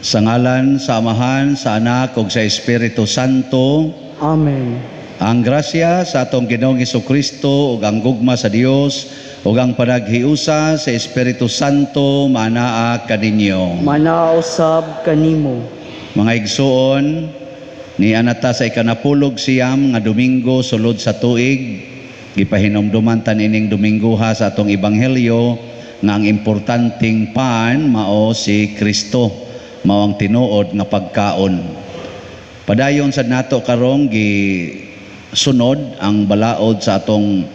Sa ngalan sa Amahan, sa Anak ug sa Espiritu Santo. Amen. Ang grasya sa atong Ginoong Hesukristo ug ang gugma sa Dios ug ang panaghiusa sa Espiritu Santo manaa kaninyo. Manaa usab kanimo. Mga igsuon, niana ta sa ikanapulog siyam nga Domingo sulod sa tuig. Gipahinumduman ta niining Domingoha sa atong ebanghelyo nga ang importanteng pan mao si Kristo, mao ang tinuod nga pagkaon. Padayon sad nato karong gi sunod ang balaod sa atong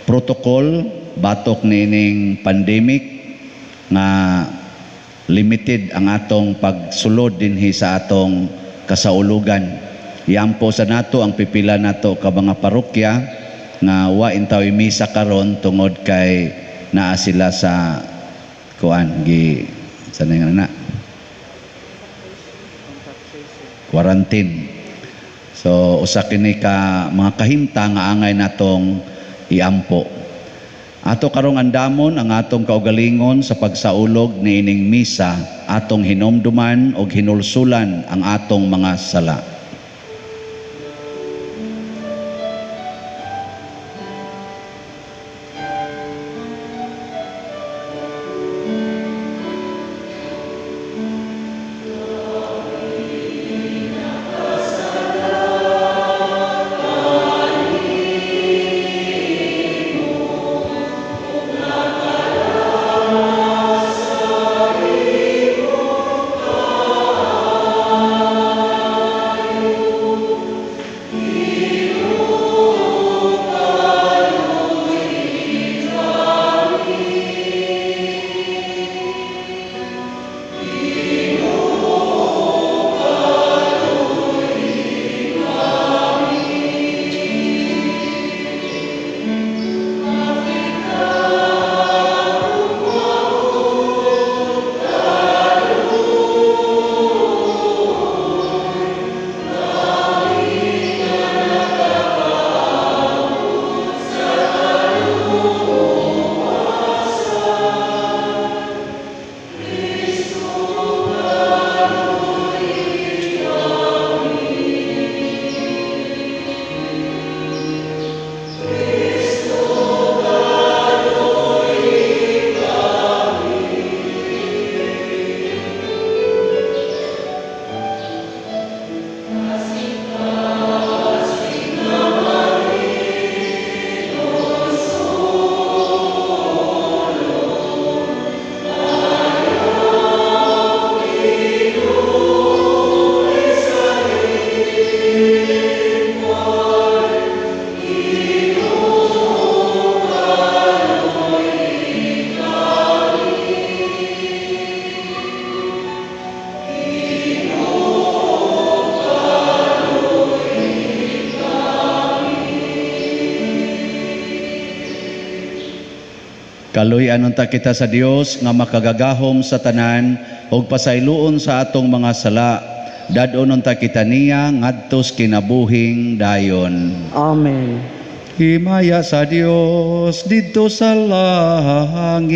protocol batok niining pandemic nga limited ang atong pagsulod dinhi sa atong kasaulugan. Iampo sa nato ang pipila nato ka mga parokya nga wa intaw misa karon tungod kay naa sila sa kuan gi sa na quarantine. So usa kini ka mga kahimtang nga angay natong iampo. Ato karong andamon ang atong kaugalingon sa pagsaulog niining misa, atong hinumduman og hinulsulan ang atong mga sala. Kaluy-an unta kita sa Dios nga makagagahom sa tanan ug pasayloon sa atong mga sala. Dad-on unta kita niya ngadtos kinabuhing dayon. Amen. Himaya sa Dios didto sa langit.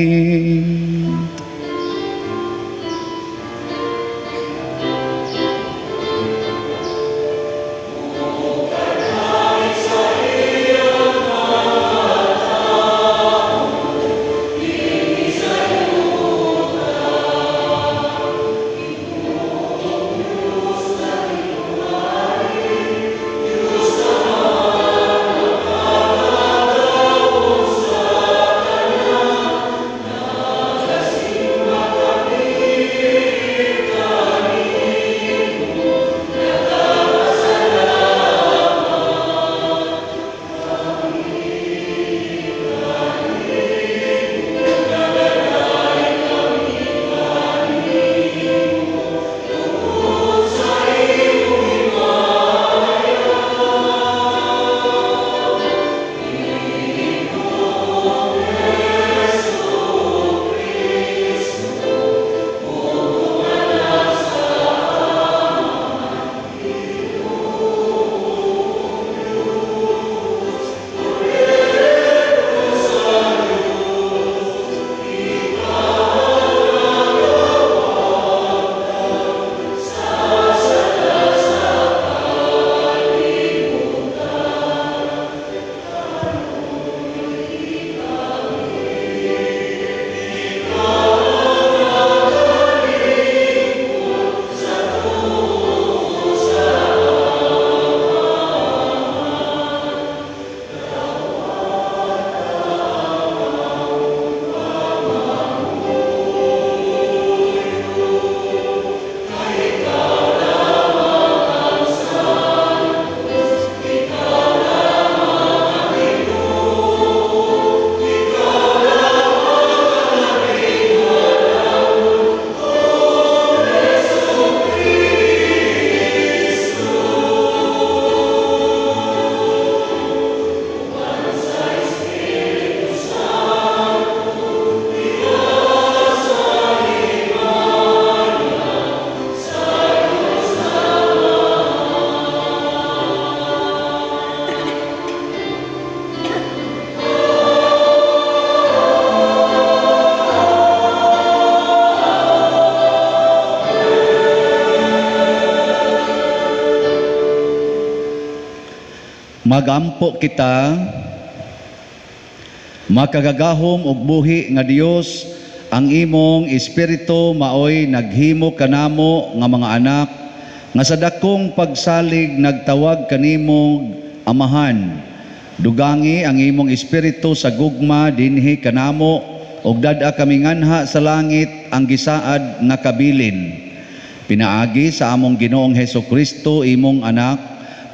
Magampo kita. Makagagahom og buhi nga Dios, ang imong espiritu maoy naghimo kanamo nga mga anak nga sa dakong pagsalig nagtawag kanimo Amahan. Dugangi ang imong espiritu sa gugma dinhi kanamo ug dad-a kami nganha sa langit ang gisaad nga kabilin. Pinaagi sa among Ginoong Hesukristo, imong anak,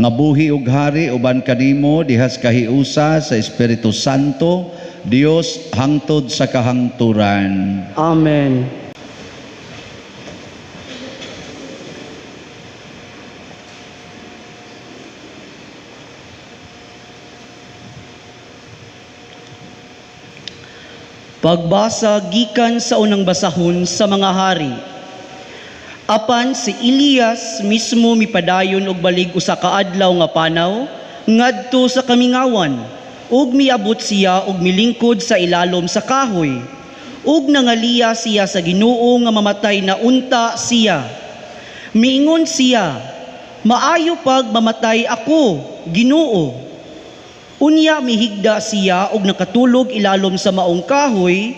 nga buhi ug hari uban kanimo dihas kahiusa sa Espiritu Santo, Dios hangtod sa kahangturan. Amen. Pagbasa gikan sa unang basahon sa mga hari. Apan si Elias mismo mipadayon og balig usa ka adlaw nga panaw ngadto sa kamingawan, ug miabot siya og milingkod sa ilalom sa kahoy, ug nangaliya siya sa Ginoo nga mamatay na unta siya. Miingon siya, "Maayo pag mamatay ako, Ginoo." Unya mihigda siya og nakatulog ilalom sa maong kahoy.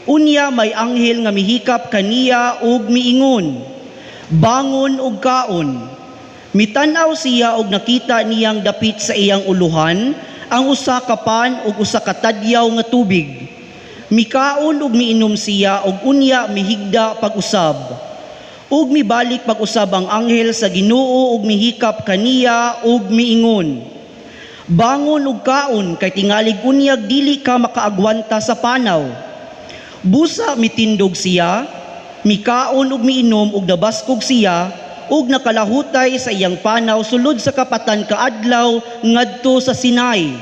Unya may anghel nga mihikap kaniya ug miingon, "Bangon og kaon." Mitan-aw siya og nakita niyang dapit sa iyang uluhan ang usa ka pan ug usa ka tadyaw nga tubig. Mikaon ug miinom siya ug unya mihigda pag-usab. Ug mibalik pag-usab ang anghel sa Ginoo ug mihikap kaniya ug miingon, "Bangon ug kaon kay tingalig unyag dili ka makaagwanta sa panaw." Busa mitindog siya, mikaon ug miinom ug nabaskog siya ug nakalahutay sa iyang panaw sulod sa kapatan kaadlaw ngadto sa Sinai,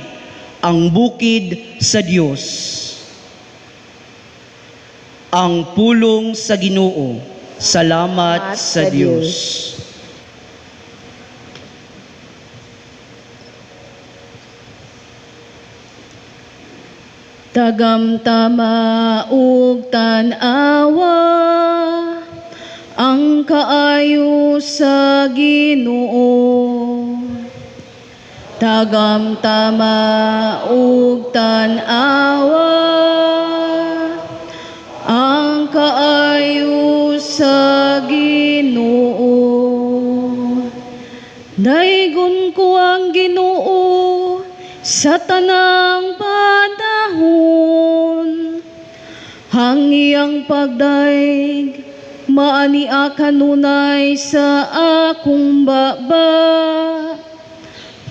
ang bukid sa Dios. Ang pulong sa Ginoo. Salamat sa Dios. Tagamtama ug tan-awa ang kaayo sa Ginoo. Tagamtama ug tan-awa ang kaayo sa Ginoo. Daygon ko ang Ginoo sa tanang panahon. Hangiyang pagdaig maania kanunay sa akong baba.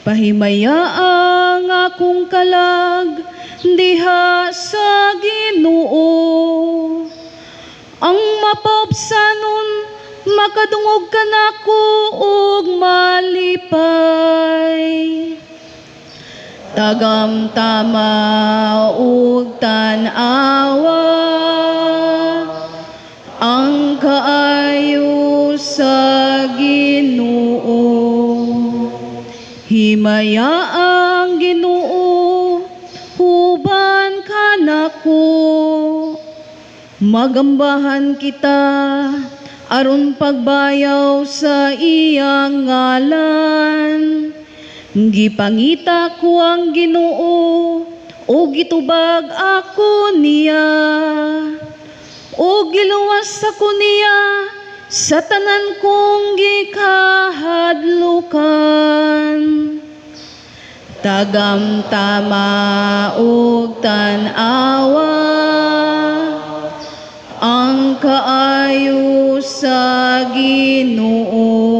Pahimaya ang akong kalag diha sa Ginoo. Ang mapaubsanon makadungog kanako og malipay. Tagamtama ug tan-awa ang kaayo sa Ginoo. Himaya ang Ginoo huban kanako. Magambahan kita aron pagbayaw sa iyang ngalan. Gipangita ko ang Ginoo ug gitubag ako niya. Ug giluwas ako niya sa tanan kong gikahadlukan. Tagamtama ug tan-awa ang kaayo sa Ginoo.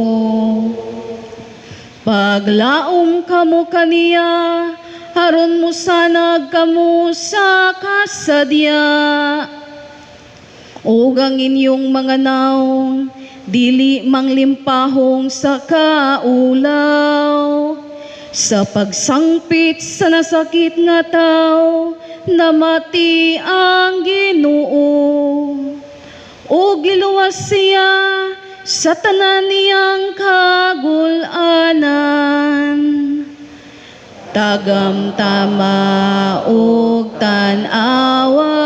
Paglaom kamo kaniya, aron mosanag kamo sa kasadya. Ug ang inyong mga nawong dili manglimpahong sa kaulaw. Sa pagsangpit sa nasakit nga tawo, namati ang Ginoo. Ug giluwas siya sa tanan niyang kagul-anan. Tagamtama ug tan-awa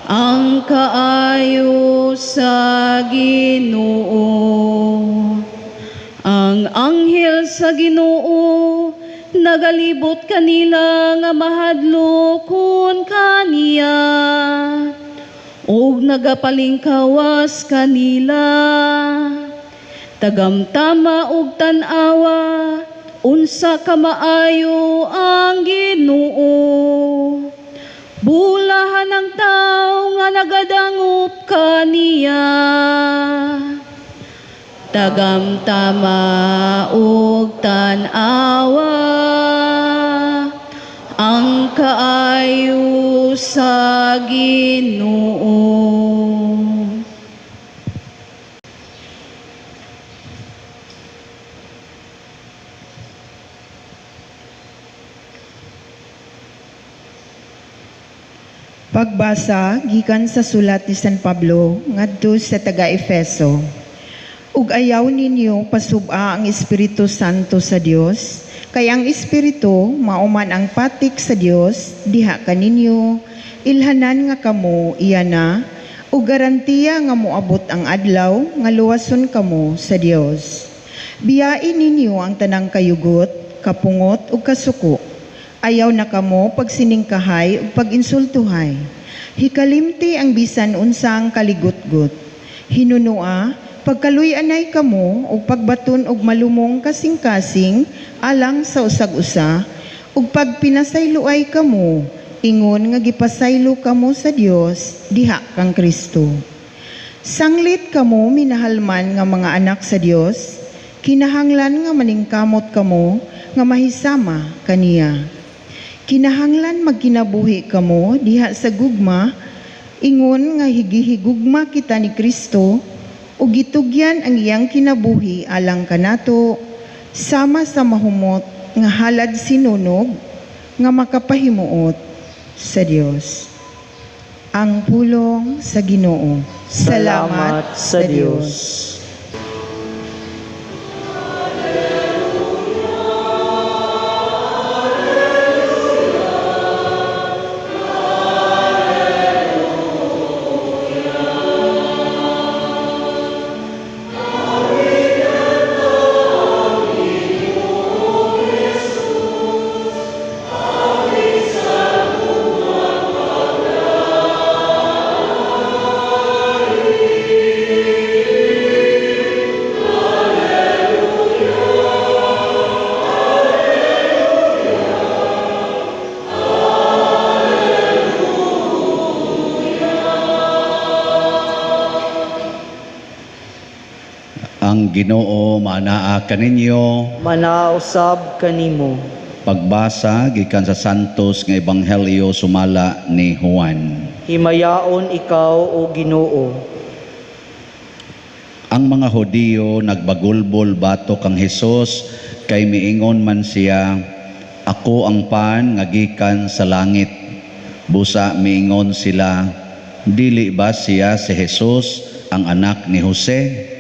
ang kaayo sa Ginoo. Ang anghel sa Ginoo, nagalibot kanila nga mahadlokon kaniya, ug nagapalingkawas kanila. Tagamtama ug tan-awa, unsa ka maayo ang Ginoo. Bulahan ang tawo nga nagadangop kaniya. Tagamtama ug tan-awa ang kaayo sa Ginoo. Pagbasa gikan sa sulat ni San Pablo ngadto sa taga-Efeso. Ug ayaw ninyo pasub-a ang Espiritu Santo sa Dios, kay ang Espiritu mao man ang patik sa Dios diha kaninyo, ilhanan nga kamo iya na, ug garantiya nga moabot ang adlaw nga luwason kamo sa Dios. Biyain ninyo ang tanang kayugot, kapungot ug kasuko. Ayaw na kamo pagsiningkahay ug paginsultuhay. Hikalimti ang bisan unsang kaligutgot. Hinunua, pagkaluy-anay kamo ug pagbaton og malumong kasing-kasing alang sa usag-usa, ug pagpinasayloay kamo, ingon nga gipasaylo kamo sa Dios diha kang Kristo. Sanglit kamo minahalman nga mga anak sa Dios, kinahanglan nga maningkamot kamo nga mahisama kaniya. Kinahanglan magkinabuhi kamo diha sa gugma, ingon nga higihigugma kita ni Kristo, ug gitugyan ang iyang kinabuhi alang kanato, sama sa mahumot nga halad sinunog nga makapahimuot sa Dios. Ang pulong sa Ginoo. Salamat sa Dios. Ang Ginoo maanaa kaninyo, Manausab kanimo. Pagbasa gikan sa Santos nga Ebanghelyo sumala ni Juan. Himayaon ikaw o Ginoo. Ang mga Hudiyo nagbagulbol batok kang Hesus kay miingon man siya, ako ang pan nga gikan sa langit. Busa miingon sila, dili ba siya si Hesus ang anak ni Jose?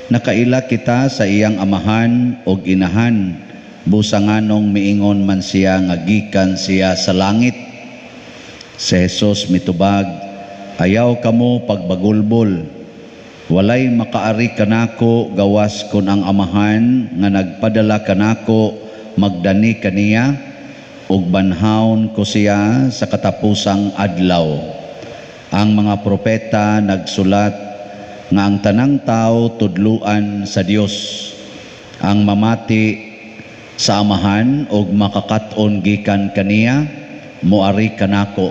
Nakaila kita sa iyang amahan og inahan, busa nganong miingon man siya nga gikan siya sa langit. Si Jesus mitubag, ayaw kamo pagbagulbol. Walay makaari kanako gawas kun ang amahan nga nagpadala kanako magdani kaniya, ug banhawon ko siya sa katapusang adlaw. Ang mga propeta nagsulat nga ang tanang tao tudluan sa Dios. Ang mamati sa amahan og makakat-on gikan kaniya moari kanako.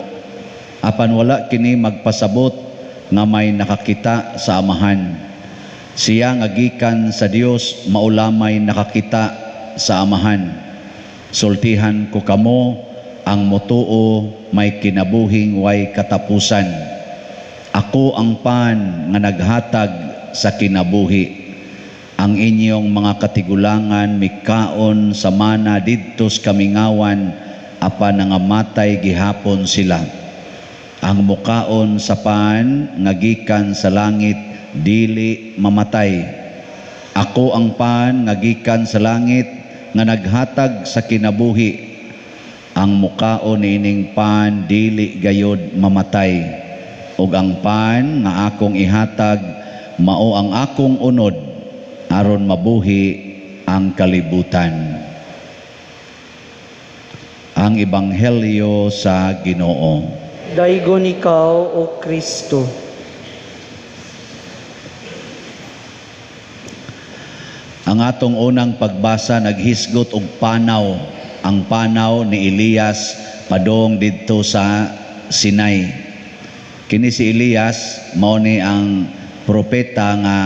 Apan wala kini magpasabot nga may nakakita sa amahan. Siya nga gikan sa Dios maulamay nakakita sa amahan. Sultihan ko kamo, ang motuo may kinabuhing way katapusan. Ako ang pan nga naghatag sa kinabuhi. Ang inyong mga katigulangan mikaon sa mana didto sa kamingawan, apan nangamatay gihapon sila. Ang mukaon sa pan nga gikan sa langit dili mamatay. Ako ang pan nga gikan sa langit nga naghatag sa kinabuhi. Ang mukaon niining pan dili gayod mamatay. Ug ang pan nga akong ihatag mao ang akong unod aron mabuhi ang kalibutan. Ang Ebanghelyo sa Ginoo. Daygon ikaw, O Kristo. Ang atong unang pagbasa naghisgot og panaw, ang panaw ni Elias padong didto sa Sinai. Kini si Elias mao ni ang propeta nga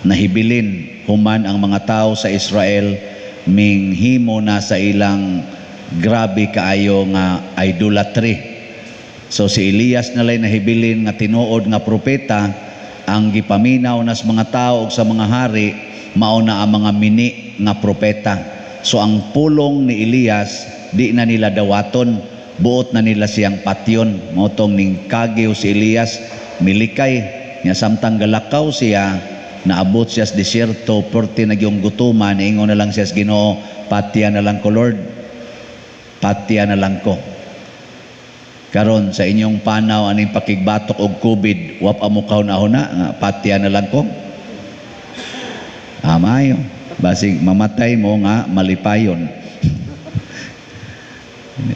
nahibilin human ang mga tao sa Israel minghimo na sa ilang grabe kaayo nga idolatry. So si Elias nalay nahibilin nga tinuod nga propeta, ang gipaminaw nas mga tao ug sa mga hari mao na ang mga mini nga propeta. So ang pulong ni Elias di na nila dawaton, buot na nila siyang patyon. Mao tong ning kagiw si Elias milikay nya, samtang galakaw siya naabot siya sa disyerto, perti nagyong gutuman, ingon na lang siya sa Ginoo, patya na lang ko Lord, patya na lang ko. Karon sa inyong panaw aning pakigbatok og COVID, wa pa mo kahuna-huna nga patya na lang ko. Amayo, basig mamatay mo nga malipayon.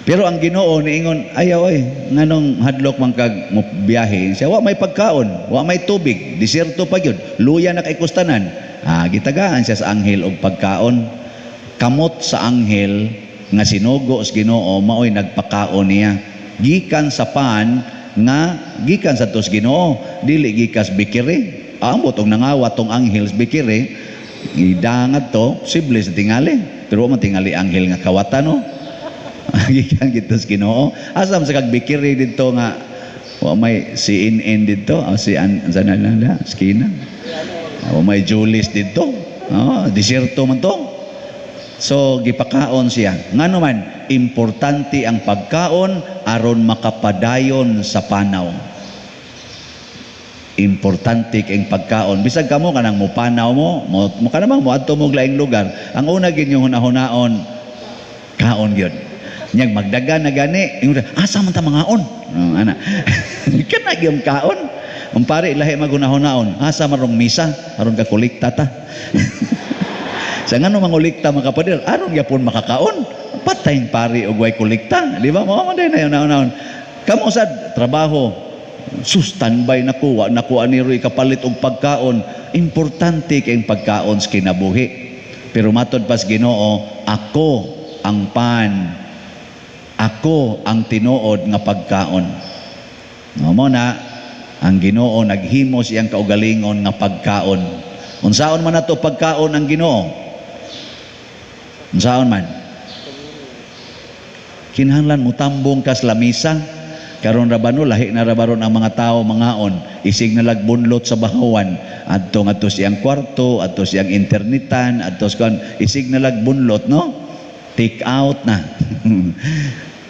Pero ang Ginoo niingon, ayaw oy, nganong hadlok man kag mo biyahe? Siya wa may pagkaon, wa may tubig, disyerto pa gyud, luya na kay kustanan. Gitagaan siya sa anghel og pagkaon. Kamot sa anghel nga sinugo sa Ginoo maoy nagpakaon niya. Gikan sa pan nga gikan sa tos Ginoo, dili gikas bikiri. Ambot og nangawa tong anghel sa bikiri, gidangad to, posible sa tingali. Pero man tingali anghel nga kawatan, no? Gikan gito sa Ginoo. Asam sa kagbikiri didto nga wa may CNN didto, o si an sana na skina. Wa may Julius didto. Oh, disyerto man to. So gipakaon siya. Ngano man importante ang pagkaon aron makapadayon sa panaw. Importante kay pagkaon. Bisag kamo kanang mopanaw mo, mo kanang moadto mo og laing lugar. Ang una gid yung hunahunaon kaon gyud. Nyag magdaga na gani, ingon asa man ta mangaon? Oh, ana. Kana gyud kaon. Ang pare lahi maghunahunahon, asa man rong misa aron ka kolekta ta. Sa ngano mangulikta mga kapader, aron gyapon makakaon. Patayng pare og way kolekta, di ba? Mao man day na hunahunahon. Kamo sad trabaho, sus standby na ko, wa na ko ani roy kapalit og pagkaon. Importante kay pagkaon sa kinabuhi. Pero matod pas Ginoo, ako ang pan, ako ang tinuod nga pagkaon. Mo na ang Ginoo naghimo siyang kaugalingon nga pagkaon. Unsaon man nato pagkaon ang Ginoo? Unsaon man? Kinahanglan mutambong kas lamisa. Karon ra ba no, lahi na ra baron ang mga tao mangaon, isig na lagbunlot sa bahawan, adto ngadto siyang kwarto, adto siyang internetan, adto kon isig na lagbunlot, no? Take out na.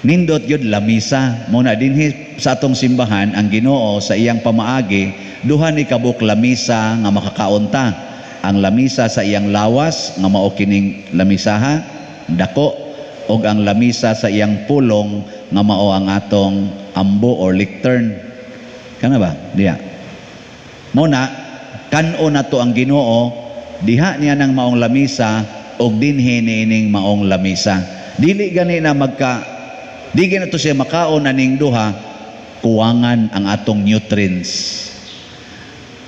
Nindot gyud lamisa. Mo na dinhi sa atong simbahan ang Ginoo sa iyang pamaagi duha ni kabuk lamisa nga makakaon ta. Ang lamisa sa iyang lawas nga mao kining lamisaha dako, og ang lamisa sa iyang pulong nga mao ang atong ambo or lectern. Kana ba? Diha. Mo na kan-o nato ang Ginoo diha niya nang maong lamisa og dinhi niining maong lamisa. Dili gani na magka di gani to siya makaon aning duha, kuwangan ang atong nutrients.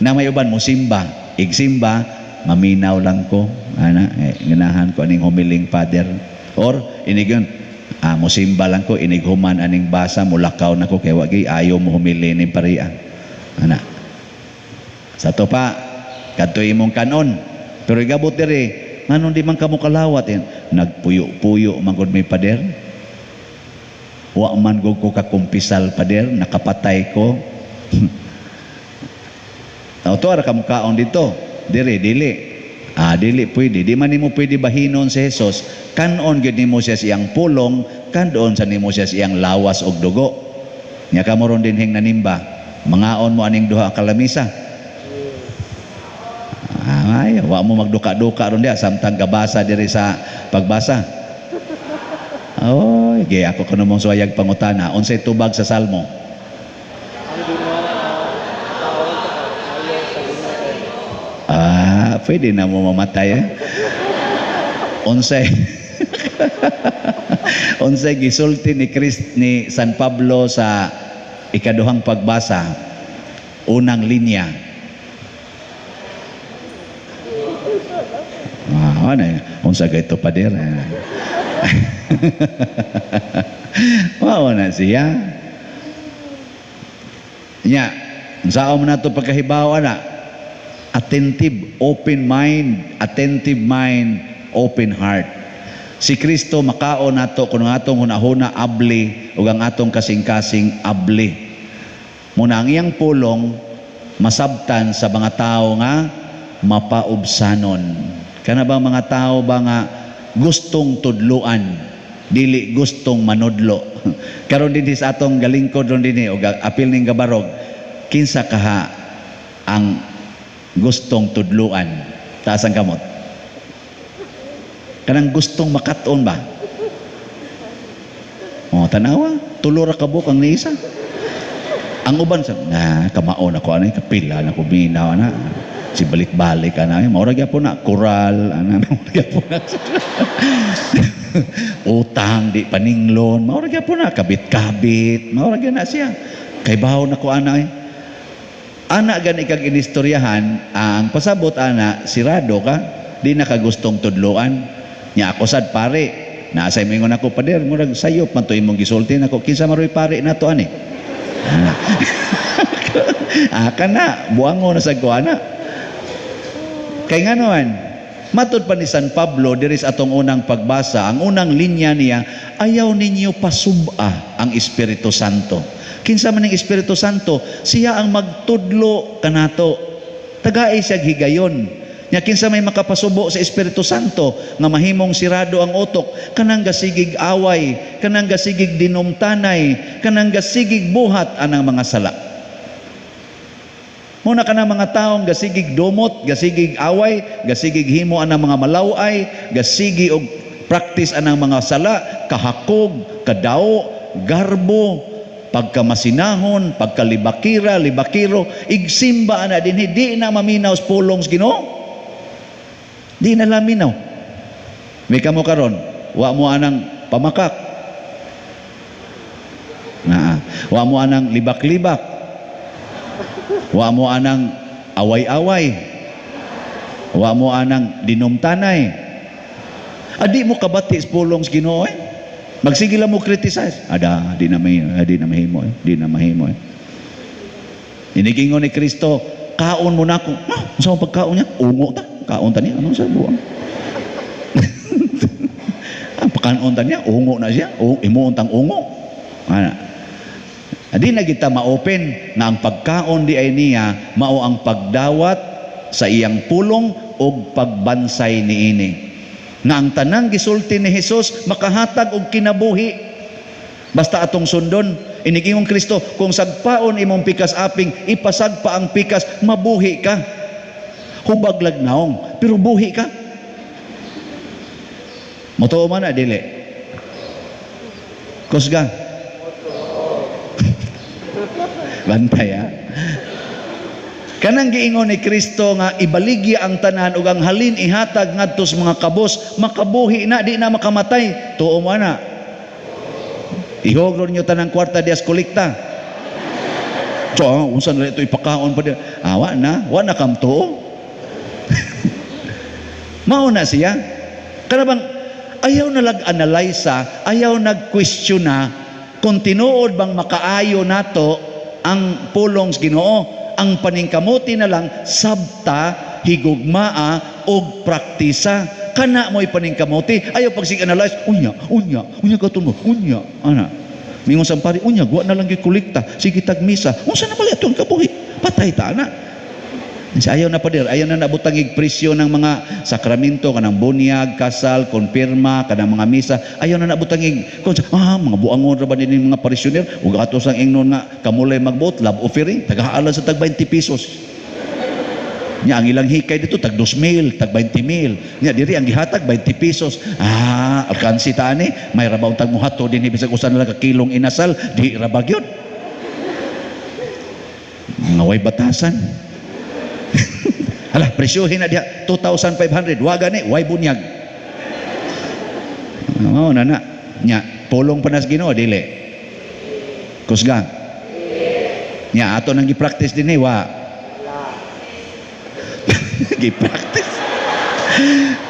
Na may uban mo simba, igsimba, maminaw lang ko, ana, ganahan ko aning humiling father. Or inigon, mo simba lang ko, inighuman aning basa, mulakaw na ko kay wagi ayaw mo humili ning parian. Ana. Sa to pa, kadto imong kanon. Pero igabot diri, nganong di man kamo kalawat eh? Nagpuyo-puyo man gud mi pader. Wa man gud ko kakumpisal pader, nakapatay ko. Tao ra kamo kaon dito. Diri dili. Dili pwede. Di man nimo pwede bahinon si Jesus. Kanon gyud nimo siya siyang pulong, kanon sa nimo siya siyang lawas og dugo. Nya kamo ron dinhing nanimba, mangaon mo aning duha ka lamisa. Ay, wa mo magduka-duka ron diha samtang gabasa diri sa pagbasa. Oy, gi ako kuno mong suwayag pangutana, unsay tubag sa Salmo? Pwede na mo mamatay eh. Unsay unsay gisulti ni Christ ni San Pablo sa ikaduhang pagbasa, unang linya? Ah, ano, unsa kay ito pader? Mao na siya. Nya, unsaon man nato pagkahibaw ana? Attentive, open mind, attentive mind, open heart. Si Kristo makaon nato kung ang atong hunahuna abli ug ang atong kasing-kasing abli. Muna ang iyang pulong masabtan sa mga tao nga mapaubsanon. Kana ba mga tao ba nga gustong tudluan, dili gustong manudlo? Karon dinhi sa atong galingkod ron dinhi og apil ning gabarog, kinsa kaha ang gustong tudluan? Taas ang kamot. Kanang gustong makat-on ba? O, tanawa, tulo ra ka buok ang niisa. Ang uban sa, na, kamaon ako, ano, kapila na ko, minaw, ana. Si balik-balik, ana, maura gyapon na, kural, ana, maura gyapon na. Utang, di paninglon, maura gyapon na, kabit-kabit, maura gyapon na siya. Kay baho na ko, ana, eh. Ana, gani kag inistoryahan, ang pasabot, ana, sirado ka, di na kagustong tudloan. Nya ako sad pare, naasay moingon ako pader, murag sayop man to imong gisulti nako, kinsa maroy pare nato ani? Ah, kana buango na sad ko ana. Kay nganoan, matud pa ni San Pablo diri sa atong unang pagbasa, ang unang linya niya, ayaw ninyo pasub-a ang Espiritu Santo. Kinsa man ang Espiritu Santo, siya ang magtudlo kanato. Tagay siya higayon. Nya kinsa may makapasubo sa Espiritu Santo nga mahimong sirado ang utok, kanang gasigig away, kanang gasigig dinumtanay, kanang gasigig buhat anang mga sala. Muna kanang mga taong gasigig dumot, gasigig away, gasigig himo anang mga malaway, gasigi og practice anang mga sala, kahakog, kadao, garbo, pagkamasinahon, pagkalibakira, libakiro, igsimba ana dinhi, di na maminaw sa pulong sa Ginoo. Di na laminaw. May kamo karon, wa mo anang pamakak. Naa, wa mo anang libak-libak. Wa mo anang away-away. Wa mo anang dinumtanay. Adi mo kabati sa pulong sa Ginoo eh. Magsige lang mo criticize. Ada, di na may, di na mahimo eh. Di na mahimo eh. Inigingon ni Kristo, kaon mo na ako. Ah, unsa man pagkaon niya? Ungo ta. Kaon ta niya, anong sa buang? Ang pakaon ta niya, ungo na siya. Imuon tang ungo. Ana. Di na kita ma-open nga ang pagkaon di ay niya mao ang pagdawat sa iyang pulong og pagbansay niini. Nga ang tanang gisulti ni Hesus makahatag og kinabuhi. Basta atong sundon, inigingon Kristo, kung sagpaon imong pikas aping, ipasagpa ang pikas, mabuhi ka. Hubag lag naong, pero buhi ka. Motoo man na, dili. Kusga. Bantay, ha? Kanang giingon ni Kristo nga ibaligya ang tanan ug ang halin ihatag ngadto sa mga kabos, makabuhi na, di na makamatay. Tuo mo na. Ihogro ninyo tanang kwarta dias kolekta. So, unsa na ito ipakaon pa di? Ah, wa na, wa na kam tuo. Mao na siya. Kana bang ayaw na lag-analyze, ayaw nag-question na kung tinuod bang makaayo nato ang pulong sa Ginoo. Ang paningkamuti na lang sabta, higugmaa og praktisa. Kana mo'y paningkamuti. Ayaw pagsig-analyze, unya, unya, unya katon mo, unya, ana. Mingon sa pari, unya, guwa na lang gyud kolekta, sige tag misa. Unsa na pala atong kabuhi? Patay ta ana. Ayaw na pader, ayaw na nabutang presyo ng mga sakramento, kanang bunyag, kasal, konpirma, kanang mga misa. Ayaw na nabutang kung mga buangon ra ba nini mga parisyoner, ug ato sang ingnon nga kamulay magbuot, love offering, tagahaalan sa tag 20 pesos. Nya ang ilang hikay dito tag 2,000, tag 20,000. Nya diri ang gihatag 20 pesos. Ah, alkansi ta ani, may ra ba tag muhato dinhi bisag usa na lang ka kilong inasal, di ra ba gyud. Mga way batasan. Hala, presyohin na diha 2,500. Wa gani, way bunyag. Oo na na. Nya, pulong pa nas Ginoo dili. Kusga. Nya ato nang gi-practice dinhi wa. Gi-practice.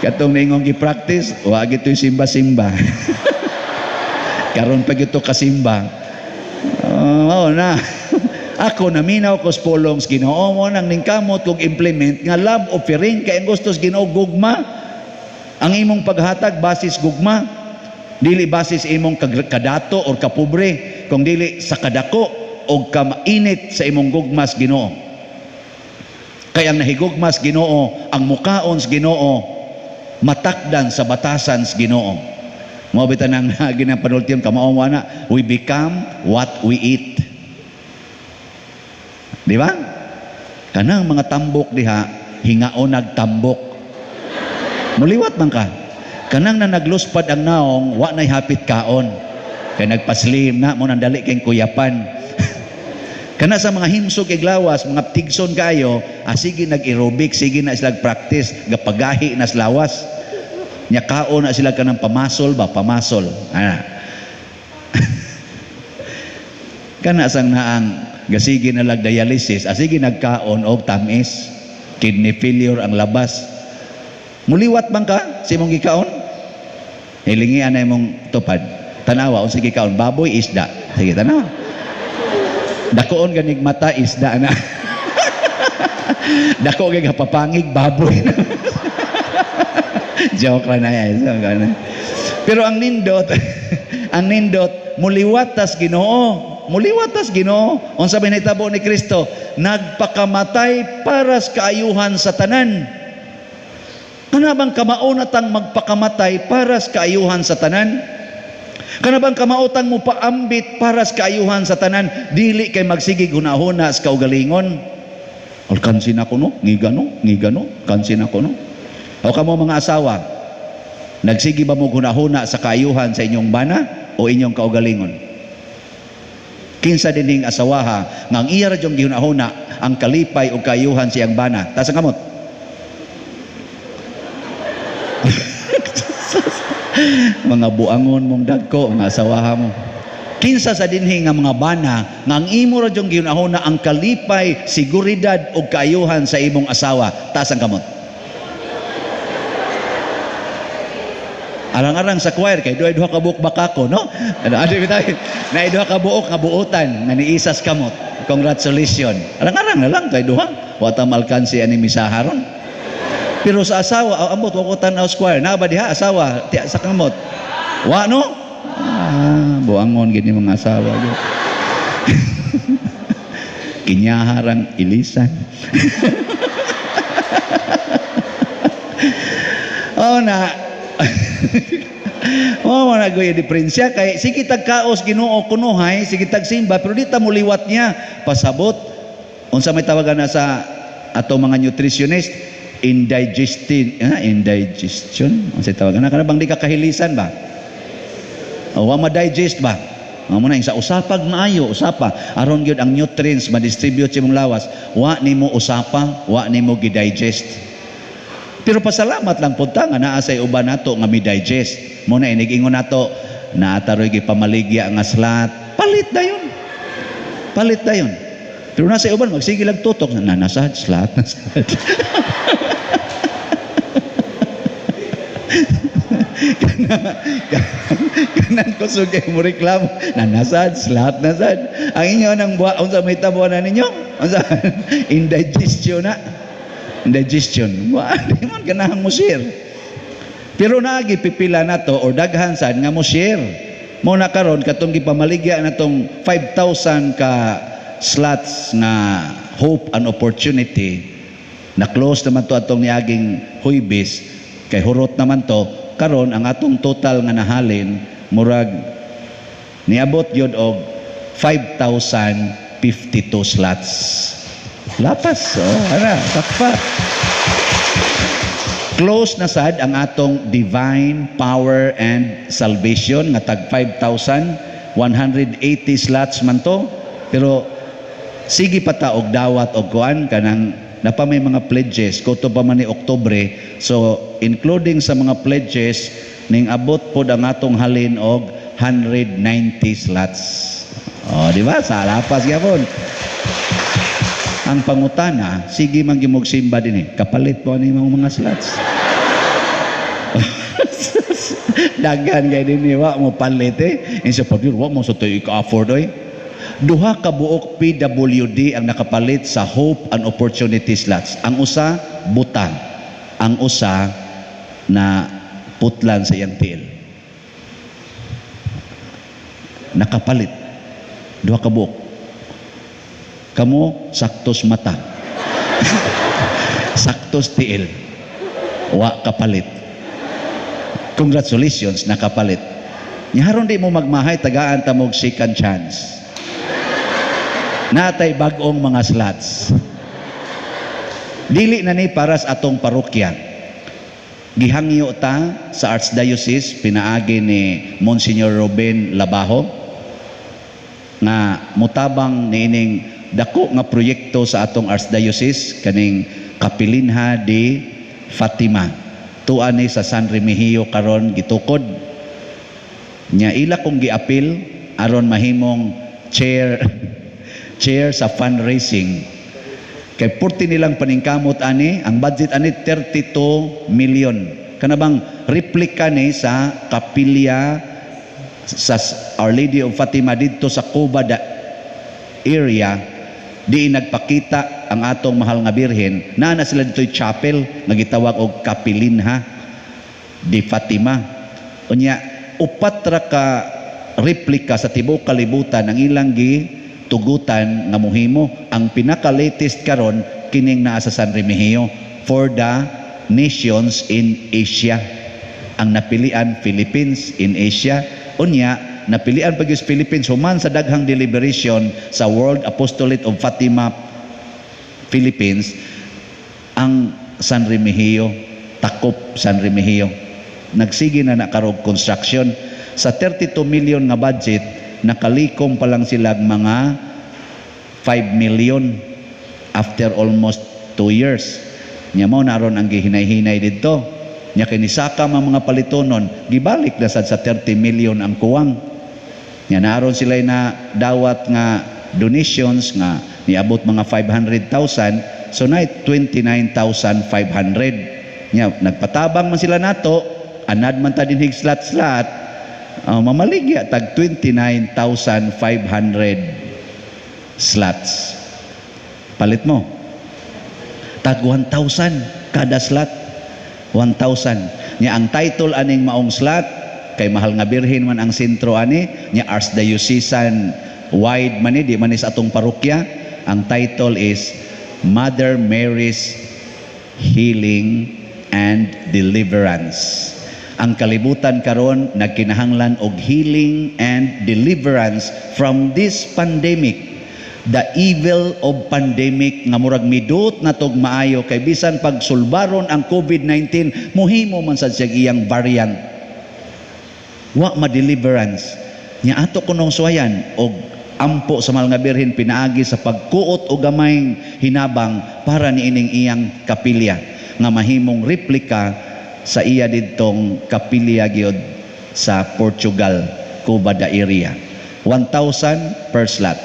Katong niingong gi-practice, wa gito'y simba-simba. Karon pa gito kasimba. Oo na. Ako naminaw ko sa pulong sa Ginoo mo nang ningkamot kog implement nga love offering kay ang gusto sa Ginoo gugma. Ang imong paghatag basis gugma, dili basis imong kadato or kapobre, kung dili sa kadako o kamainit sa imong gugma sa Ginoo. Kay ang nahigugma sa Ginoo, ang mukaon sa Ginoo, matakdan sa batasan sa Ginoo. Mao bitaw nang ginapanultiyon kamao mo ana, we become what we eat. Di ba? Kanang mga tambok diha, hingaon nagtambok. Muliwat man ka. Kanang na nagluspad ang naong, wa na'y hapit kaon. Kay nagpaslim na mo nang dali kay kuyapan. Kana sa mga himsog kay lawas, mga tigson kayo, sige nag-aerobic, sige na sila practice, gapagahi na sa lawas. Nya kaon na sila kanang pamasol ba, pamasol. Ana. Kana sang naang gasige na lag dialysis, asige nagkaon og tamis, kidney failure ang labas. Muliwat man ka sa imong gikaon? Hilingian na imong tupad. Tanawa unsa gikaon, baboy, isda. Sige, tanawa. Dakoon ganig mata, isda na. Dako gay papangig, baboy na. Joke ra na yan. So, gana. Pero ang nindot, ang nindot, muliwat tas Ginoo. Muliwat tas Ginoo. Unsa may nahitabo ni Kristo? Nagpakamatay para sa kaayuhan sa tanan. Kana bang kamao na tang magpakamatay para sa kaayuhan sa tanan? Kana bang kamaotang mopaambit para sa kaayuhan sa tanan? Dili kay magsigig hunahuna sa kaugalingon. Alkansin ako no, ngiga no, ngiga no, kansin ako no. O kamo mga asawa, nagsige ba mo hunahuna sa kaayuhan sa inyong bana o inyong kaugalingon? Kinsa dinhing asawaha nga ang iya ra jung gihunahuna ang kalipay o kaayuhan sa iyang bana? Taas ang kamot. Mga buangon mong dagko, mga asawaha mo. Kinsa sa dinhi nga mga bana nga ang imo ra jung gihunahuna ang kalipay, seguridad o kaayuhan sa imong asawa? Taas ang kamot. Arang-arang sa choir kay duhay duha ka buok bakako, no? Ano adi bitaw? Naay duha ka buok nga buotan nga niisas kamot. Congratulations. Arang-arang na lang kay duha. Wa ta malkansi ani misaha ron. Pero sa asawa, ambot wa ko tan-aw sa choir. Naa ba diha asawa ti sa kamot? Wa no? Buangon gid ni mga asawa gyud. Kinyaharang ilisan. Oh na. Oh, wala goy diferensya kay sige tag kaos Ginoo kunuhay, sige tag simba pero di ta muliwat niya. Pasabot unsa may tawagan na sa ato mga nutritionist, indigestion, indigestion unsa tawagan na kana bang di ka kahilisan ba? O wa ma-digest ba? Mao na sa usapag maayo usapa aron gyud ang nutrients ma-distribute sa imong lawas, wa nimo usapa, wa nimo gi-digest. Pero pasalamat lang pud ta nga naa say uban nato nga mi-digest. Mo na inig-ingon nato, naa taroy gipamaligya nga slat, palit dayon. Palit dayon. Pero nasa uban magsige lang tutok na nasad slat, nasad. Kanan kusog kay mo reklamo, na nasad slat nasad. Ang inyo nang buwa unsa may tabo na ninyo? Unsa indigestion na. Indigestion. Wa di man ganahan mo share. Pero naagi pipila na to or daghan sad nga mo share. Mo na karon katong gipamaligya na tong 5,000 ka slots nga hope and opportunity na close naman to atong niaging Huybis kay hurot naman to karon ang atong total nga nahalin murag niabot gyud og 5,052 slots. Lapas, oh, ara, takpa. Close na sad ang atong divine power and salvation nga tag 5,180 slots man to. Pero sige pa ta og dawat og kuan kanang napa may mga pledges kuto pa man ni Oktubre. So including sa mga pledges Ning abot pod ang atong halin og 190 slots. Oh, di ba? Sa lapas gyapon. Ang pangutana, sige man gyud simba din eh. Kapalit po ani mga slots. Daghan kay dinhi, wa mo palit eh. Insa pa, wa mo sa to'y ka-afford oy. Duha ka buok PWD ang nakapalit sa Hope and Opportunity slots. Ang usa butang, ang usa na putlan sa iyang tiil. Nakapalit. Duha ka buok. Kamo saktos mata. Saktos tiil. Wa kapalit. Congratulations, nakapalit. Nya haron di mo magmahay, tagaan ta mog second chance. Natay bag-ong mga slots. Dili na ni para sa atong parokya. Gihangyo ta sa Archdiocese pinaagi ni Monsignor Ruben Labajo nga mutabang niining dako nga proyekto sa atong Archdiocese, kaning Kapilinha de Fatima. Tuan ni sa San Remigio karon gitukod. Nya ila kong giapil aron mahimong chair chair sa fundraising. Kay purti nilang paningkamot ani, ang budget ani 32 million. Kana bang replika ni sa kapilya sa Our Lady of Fatima didto sa Cuba da area, di nagpakita ang atong mahal nga birhen. Naa na sila dito'y chapel nga gitawag og Kapilinha di Fatima. Unya upat ra ka replika sa tibuok kalibutan ang ilang gi tugutan nga muhimo. Ang pinaka-latest karon kining naa sa San Remigio for the nations in Asia. Ang napilian, Philippines in Asia. Unya napilian pag Philippines human sa daghang deliberation sa World Apostolate of Fatima Philippines, ang San Remigio, Takop San Remigio. Nagsige na nakarog construction. Sa 32 million nga budget, nakalikom pa lang sila mga 5 million after almost 2 years. Nya mao na aron ang gihinay-hinay didto. Nya kinisaka ang mga palitonon, gibalik na sad sa 30 million ang kuwang. Nya naaron sila na dawat nga donations nga niabot mga 500,000, so na 29,500. Nya nagpatabang man sila nato, anad man ta dinhig slot-slot, mamaligya tag 29,500 slots. Palit mo. Tag 1,000 kada slot. 1,000. Nya ang title aning maong slot kay mahal nga birhen man ang sentro ani, nya archdiocesan wide man ni, di man ni sa atong parokya. Ang title is Mother Mary's Healing and Deliverance. Ang kalibutan karon nagkinahanglan og healing and deliverance from this pandemic. The evil of pandemic nga murag midot na tog maayo kay bisan pag sulbaron ang COVID-19, muhimo man sad siya iyang variant. Wa ma-deliverance. Nya ato kunong suwayan og ampo sa mahal nga birhen pinaagi sa pagkuot og gamayng hinabang para niining iyang kapilya nga mahimong replika sa iya didtong kapilya gyud sa Portugal, Cuba da area. 1,000 per slot.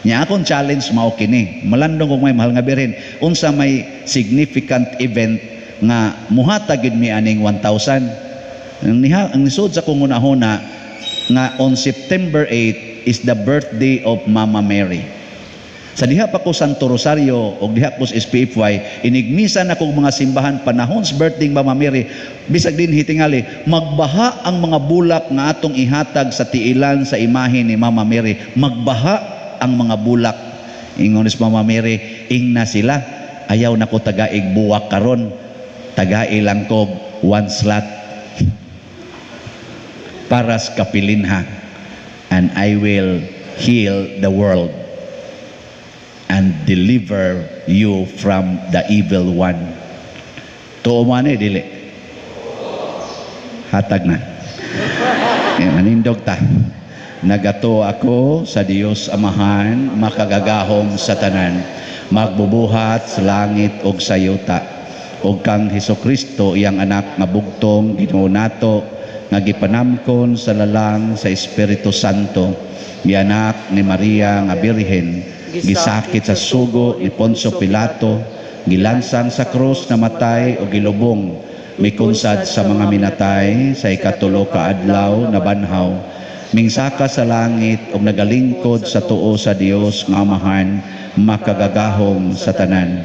Nya akong challenge mao kini. Malandong kog may mahal nga birhen, unsa may significant event nga muhatag gyud mi aning 1,000. Ang niha ang nisud sa akong hunahuna nga on September 8 is the birthday of Mama Mary. Sa diha pa ko Santo Rosario og diha ko sa SPFY, inigmisa na kog mga simbahan panahon sa birthday Mama Mary, bisag din hitingali, magbaha ang mga bulak nga atong ihatag sa tiilan sa imahe ni Mama Mary. Magbaha ang mga bulak. Ingon ni Mama Mary, ingna sila, ayaw na ko tagaig buwak karon, tagai lang kog one slot para sa kapilinha, and I will heal the world and deliver you from the evil one. Tuo man eh, dili. Hatag na. Eh, manindog ta. Nagato ako sa Dios Amahan, makagagahom sa tanan, magbubuhat sa langit ug sa yuta, ug kang Hesukristo, iyang anak nga bugtong Ginoo nato, nga gipanamkon sa lalang sa Espiritu Santo, mianak ni Maria nga Birhen, gisakit sa sugo ni Poncio Pilato, gilansang sa krus, namatay o gilubong, mikunsad sa mga minatay, sa ikatulo ka adlaw nabanhaw, mingsaka sa langit ug nagalingkod sa tuo sa Dios nga Amahan makagagahom sa tanan.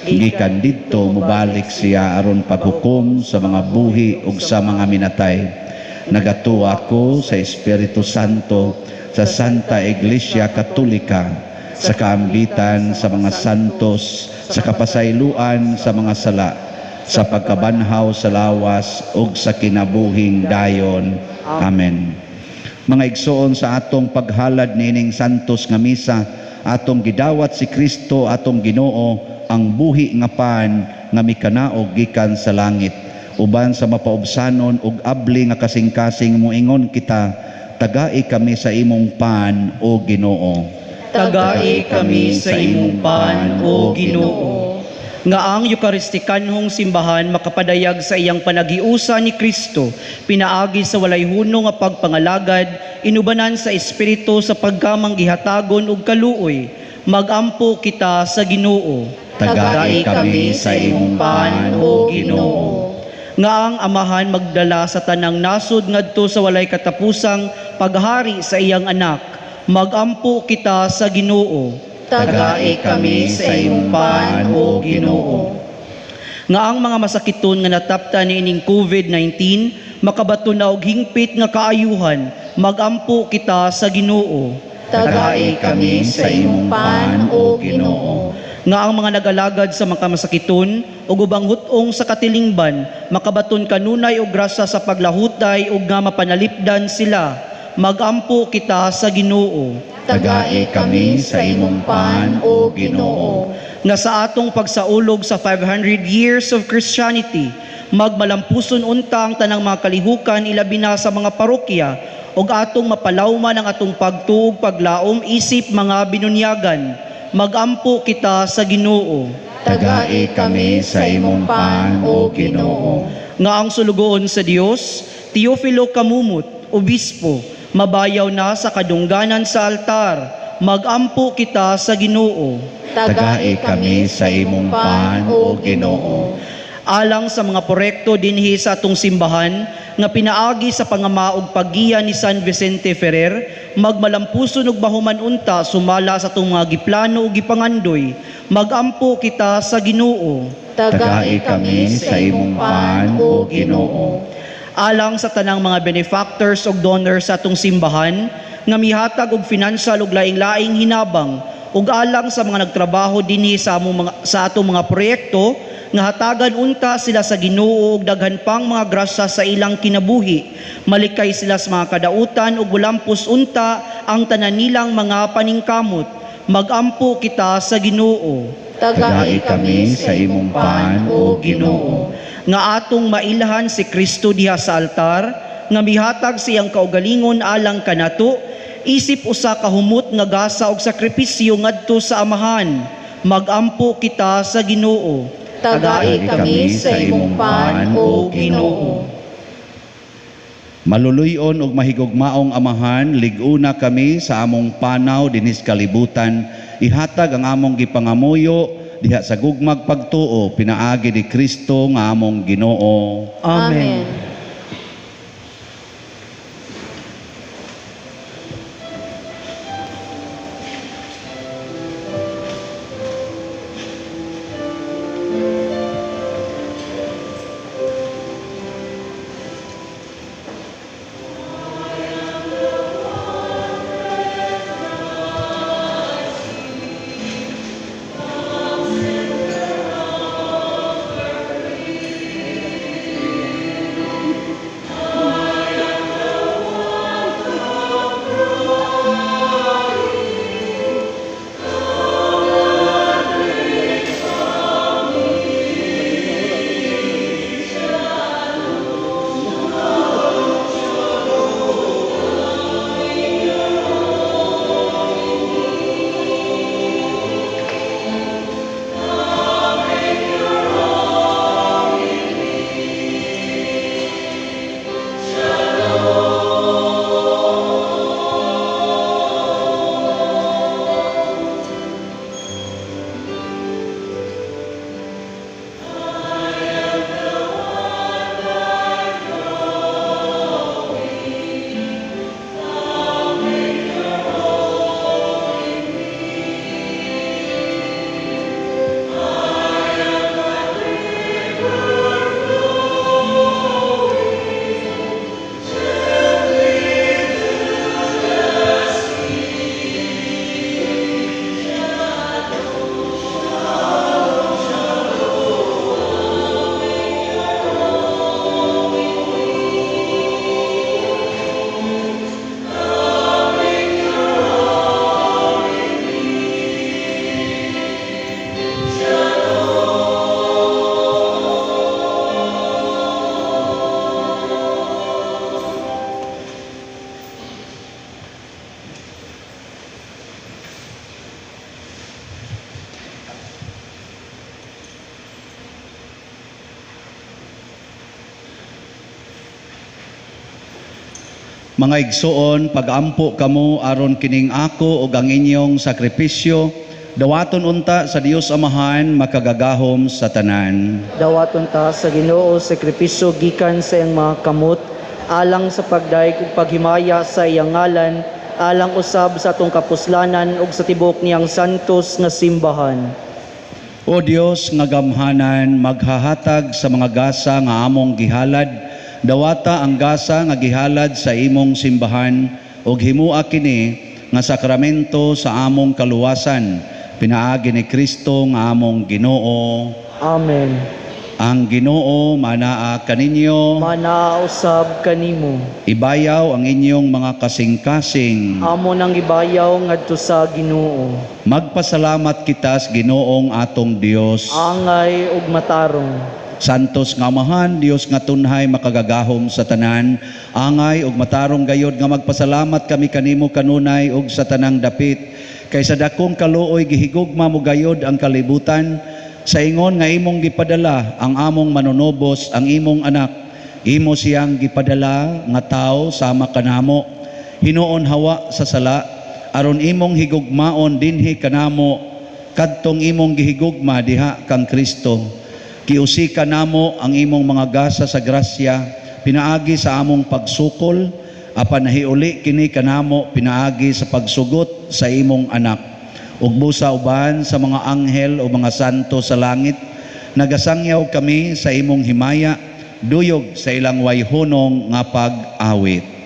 Gikan didto mobalik siya aron paghukom sa mga buhi ug sa mga minatay. Nagatuo ako sa Espiritu Santo, sa Santa Iglesia Katolika, sa kaambitan sa mga santos, sa kapasayloan sa mga sala, sa pagkabanhaw sa lawas ug sa kinabuhing dayon. Amen. Mga igsoon, sa atong paghalad niining santos nga misa, atong gidawat si Kristo atong Ginoo, ang buhi nga pan nga mikanaog gikan sa langit. Uban sa mapaubsanon ug abli nga kasing-kasing, moingon kita, tagai kami sa imong pan, o Ginoo. Tagai kami sa imong pan, o Ginoo. Nga ang Eukaristikanhong simbahan makapadayag sa iyang panaghiusa ni Kristo, pinaagi sa walay huno nga pagpangalagad, inubanan sa Espiritu sa pagkamanggihatagon ug kaluoy. Magampo kita sa Ginoo. Tagai kami sa imong pan, o Ginoo. Nga ang Amahan magdala sa tanang nasod ngadto sa walay katapusang paghari sa iyang anak. Magampo kita sa Ginoo. Tagai kami sa imong pan, o Ginoo. Nga ang mga masakiton nga natapta niining COVID-19 makabato na og hingpit nga kaayuhan. Magampo kita sa Ginoo. Tagai kami sa imong pan, o Ginoo. Nga ang mga nagalagad sa mga masakiton ug ubang hut-ong sa katilingban makabaton kanunay og grasya sa paglahutay ug nga mapanalipdan sila. Magampo kita sa Ginoo. Tagai kami sa imong pan, o Ginoo. Nga sa atong pagsaulog sa 500 years of Christianity, magmalampuson unta ang tanang mga kalihukan ilabi na sa mga parokya ug atong mapalawman ang atong pagtuog paglaom isip mga binunyagan. Magampo kita sa Ginoo. Tagai kami sa imong pan, o Ginoo. Nga ang sulugoon sa Dios, Teofilo Camumut, obispo, mabayaw na sa kadungganan sa altar. Magampo kita sa Ginoo. Tagai kami sa imong pan, o Ginoo. Alang sa mga proyekto dinhi sa atong simbahan nga pinaagi sa pangama ug paggiya ni San Vicente Ferrer, magmalampuson ug mahuman unta sumala sa atong mga giplano ug gipangandoy. Magampo kita sa Ginoo. Tagai kami sa imong pan, o Ginoo. Alang sa tanang mga benefactors ug donors sa atong simbahan nga mihatag og financial ug laing-laing hinabang, ug alang sa mga nagtrabaho dinhi sa among mga, sa atong mga proyekto, nga hatagan unta sila sa Ginoo og daghan pang mga grasya sa ilang kinabuhi. Malikay sila sa mga kadautan ug mulampos unta ang tanan nilang mga paningkamot. Magampo kita sa Ginoo. Tagai kami sa imong pan, o Ginoo. Nga atong mailhan si Kristo diha sa altar, nga mihatag siyang kaugalingon alang kanato, isip usa ka humot nga gasa og sakripisyo ngadto sa Amahan. Magampo kita sa Ginoo. Tagai kami sa imong pan, o Ginoo. Maluluy-on ug mahigugmaong Amahan, lig-una kami sa among panaw dinhi sa kalibutan. Ihatag ang among gipangamuyo diha sa gugmag pagtuo pinaagi ni Kristo nga among Ginoo. Amen. Mga igsoon, pagampo kamo aron kining ako ug ang inyong sakripisyo dawaton unta sa Dios Amahan makagagahom sa tanan. Dawaton ta sa Ginoo sakripisyo gikan sa iyang mga kamot alang sa pagdayeg ug paghimaya sa iyang ngalan, alang usab sa atong kapuslanan ug sa tibuok niyang santos nga simbahan. O Dios nga gamhanan, maghahatag sa mga gasa nga among gihalad, dawata ang gasa nga gihalad sa imong simbahan ug himua kini nga sakramento sa among kaluwasan, pinaagi ni Kristo nga among Ginoo. Amen. Ang Ginoo manaa kaninyo, manaa usab kanimo. Ibayaw ang inyong mga kasing-kasing. Amo nang ibayaw ngadto sa Ginoo. Magpasalamat kita sa Ginoong atong Dios. Angay ug matarong. Santos nga Amahan, Dios nga tunhay makagagahom sa tanan, angay ug matarong gayod nga magpasalamat kami kanimo kanunay ug sa tanang dapit. Kay sa dakong kaluoy gihigugma mo gayod ang kalibutan, sa ingon nga imong gipadala ang among manunobos, ang imong anak. Imo siyang gipadala nga tawo sama kanamo, hinuon hawa sa sala, aron imong higugmaon dinhi kanamo, kadtong imong gihigugma diha kang Kristo. Kiusika namo ang imong mga gasa sa grasya, pinaagi sa among pagsukol, apan nahiuli kini kanamo pinaagi sa pagsugot sa imong anak. Ug busa uban sa mga anghel o mga santo sa langit, nagasangyaw kami sa imong himaya, duyog sa ilang wayhunong nga pag-awit.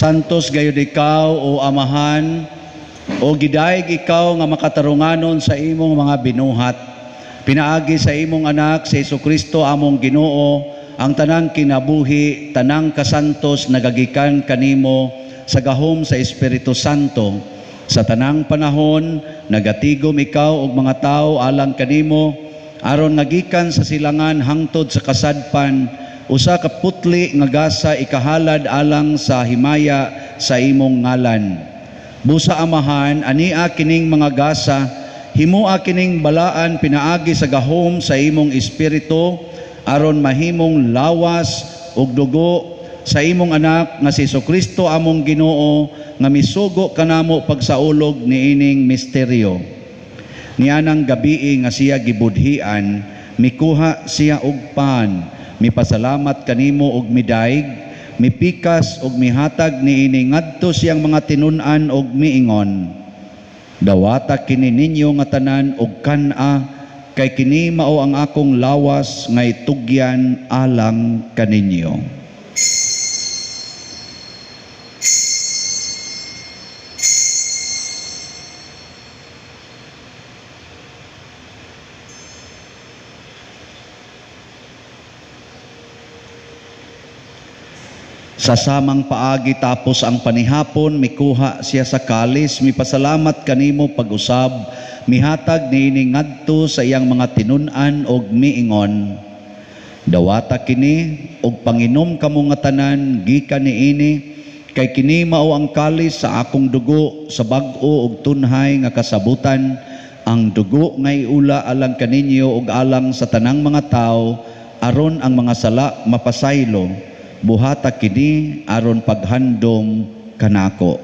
Santos gayud ikaw, o Amahan, o gidayeg ikaw nga makatarunganon sa imong mga binuhat. Pinaagi sa imong anak, si Jesucristo among Ginoo, ang tanang kinabuhi, tanang kasantos nagagikan kanimo sa gahom sa Espiritu Santo. Sa tanang panahon, nagatigom ikaw og mga tawo alang kanimo, aron nagikan sa silangan hangtod sa kasadpan, usa ka putli nga gasa ikahalad alang sa himaya sa imong ngalan. Busa Amahan, ania kining mga gasa, himua kining balaan pinaagi sa gahom sa imong espiritu, aron mahimong lawas ug dugo sa imong anak nga si Jesucristo among Ginoo, nga misugo kanamo pagsaulog niining misteryo. Nianang gabii nga siya gibudhian, mikuha siya og pan, mipasalamat kanimo og midayeg, mipikas og mihatag niini ngadto siyang mga tinun-an og miingon. Dawata kini ninyo nga tanan og kan-a, kay kini mao ang akong lawas nga itugyan alang kaninyo. Sa samang paagi tapos ang panihapon, mikuha siya sa kalis, mipasalamat kanimo pag-usab, mihatag niini ngadto sa iyang mga tinun-an og miingon, dawata kini og panginom kamo nga tanan gikan niini, kay kini mao ang kalis sa akong dugo sa bag-o og tunhay nga kasabutan, ang dugo nga iula alang kaninyo og alang sa tanang mga tawo, aron ang mga sala mapasaylo. Buhata kini aron paghandom kanako.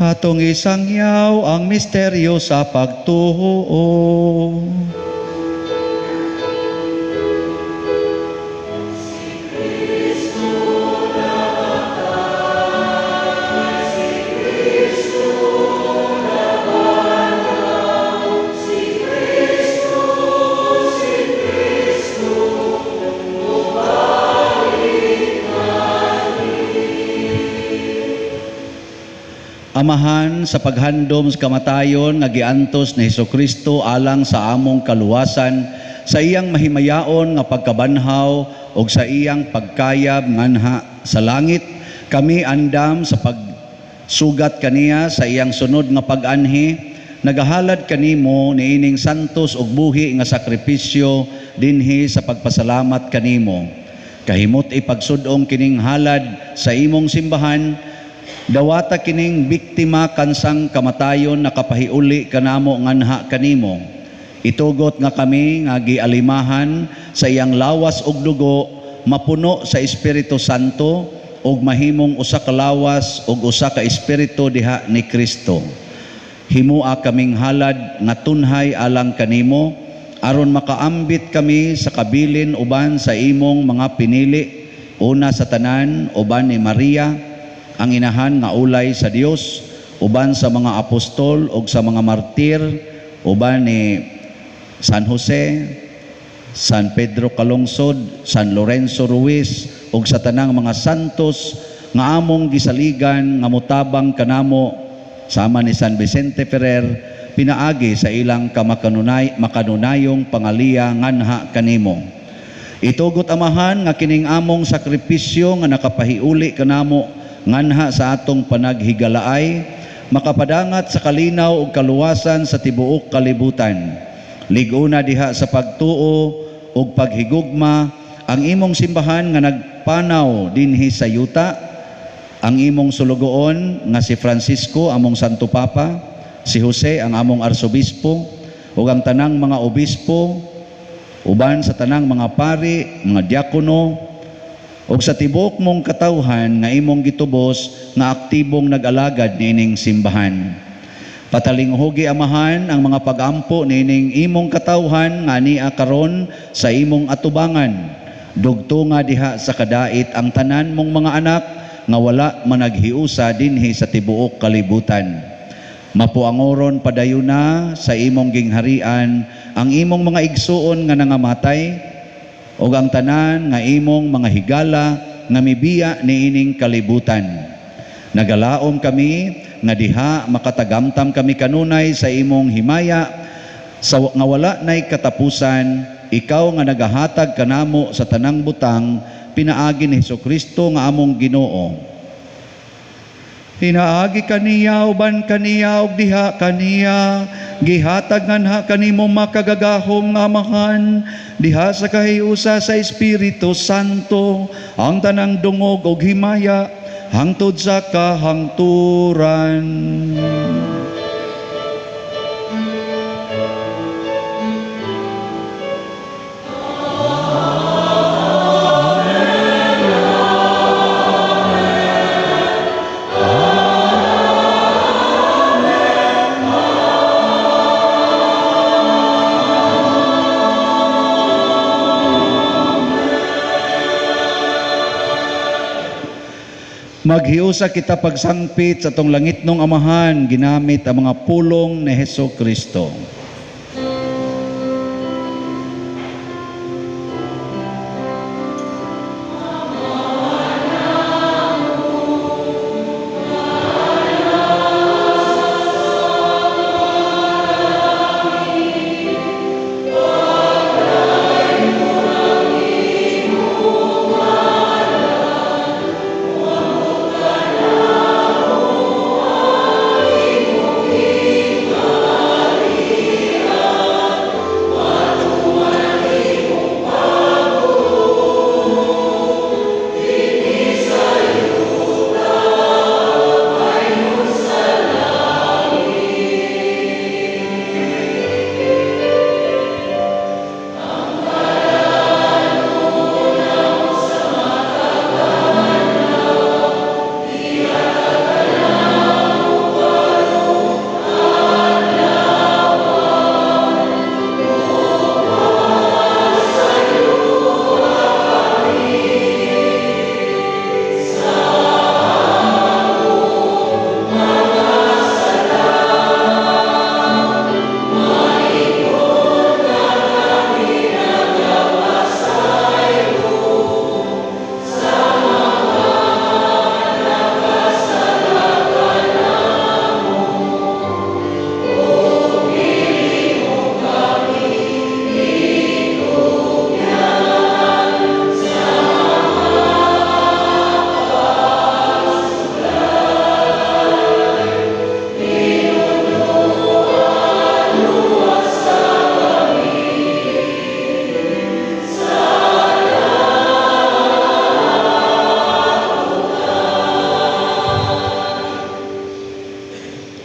Atong isangyaw ang misteryo sa pagtuo. Amahan, sa paghandom sa kamatayon nga giantos ni Hesukristo alang sa among kaluwasan, sa iyang mahimayaon nga pagkabanhaw ug sa iyang pagkayab nganha sa langit, kami andam sa pagsugat kaniya sa iyang sunod nga pag-anhi, nagahalad kanimo niining santos ug buhi nga sakripisyo dinhi sa pagpasalamat kanimo. Kahimot ipagsud-ong kining halad sa imong simbahan, dawata kining biktima kansang kamatayon nakapahiuli kanamo nganha kanimo. Itugot nga kami nga gialimahan sa iyang lawas ug dugo, mapuno sa Espiritu Santo ug mahimong usa ka lawas ug usa ka espiritu diha ni Kristo. Himua kaming halad nga tunhay alang kanimo, aron makaambit kami sa kabilin uban sa imong mga pinili, una sa tanan uban ni Maria, ang inahan nga ulay sa Dios, uban sa mga apostol ug sa mga martir, uban ni San Jose, San Pedro Calungsod, San Lorenzo Ruiz, ug sa tanang mga santos nga among gisaligan nga motabang kanamo sama ni San Vicente Ferrer, pinaagi sa ilang makanunayong pangaliya nganha kanimo. Itugot Amahan nga kining among sakripisyo nga nakapahiuli kanamo nganha sa atong panaghigalaay, makapadangat sa kalinaw ug kaluwasan sa tibuok kalibutan. Lig-una diha sa pagtuo ug paghigugma ang imong simbahan nga nagpanaw dinhi sa yuta, ang imong sulugoon nga si Francisco among Santo Papa, si Jose ang among arsobispo, ug ang tanang mga obispo, uban sa tanang mga pari, mga diakono, ug sa tibuok mong katawhan nga imong gitubos nga aktibong nag-alagad niining simbahan. Patalinghugi Amahan ang mga pagampo niining imong katawhan nga ania karon sa imong atubangan. Dugtunga diha sa kadait ang tanan mong mga anak nga wala managhiusa dinhi sa tibuok kalibutan. Mapuangoron padayuna sa imong gingharian ang imong mga igsuon nga nangamatay, ug ang tanan nga imong mga higala nga mibiya niining kalibutan. Nagalaom kami nga diha makatagamtam kami kanunay sa imong himaya sa nga wala nay katapusan, ikaw nga nagahatag kanamo sa tanang butang pinaagi ni Hesukristo nga among Ginoo. Pinaagi kaniya uban kaniya ug diha kaniya, gihatag nganha kanimo makagagahom nga Amahan diha sa kahiusa sa Espiritu Santo ang tanang dungog ug himaya hangtod sa kahangturan. Maghiusa kita pagsangpit sa atong langitnong Amahan ginamit ang mga pulong ni Hesus Kristo.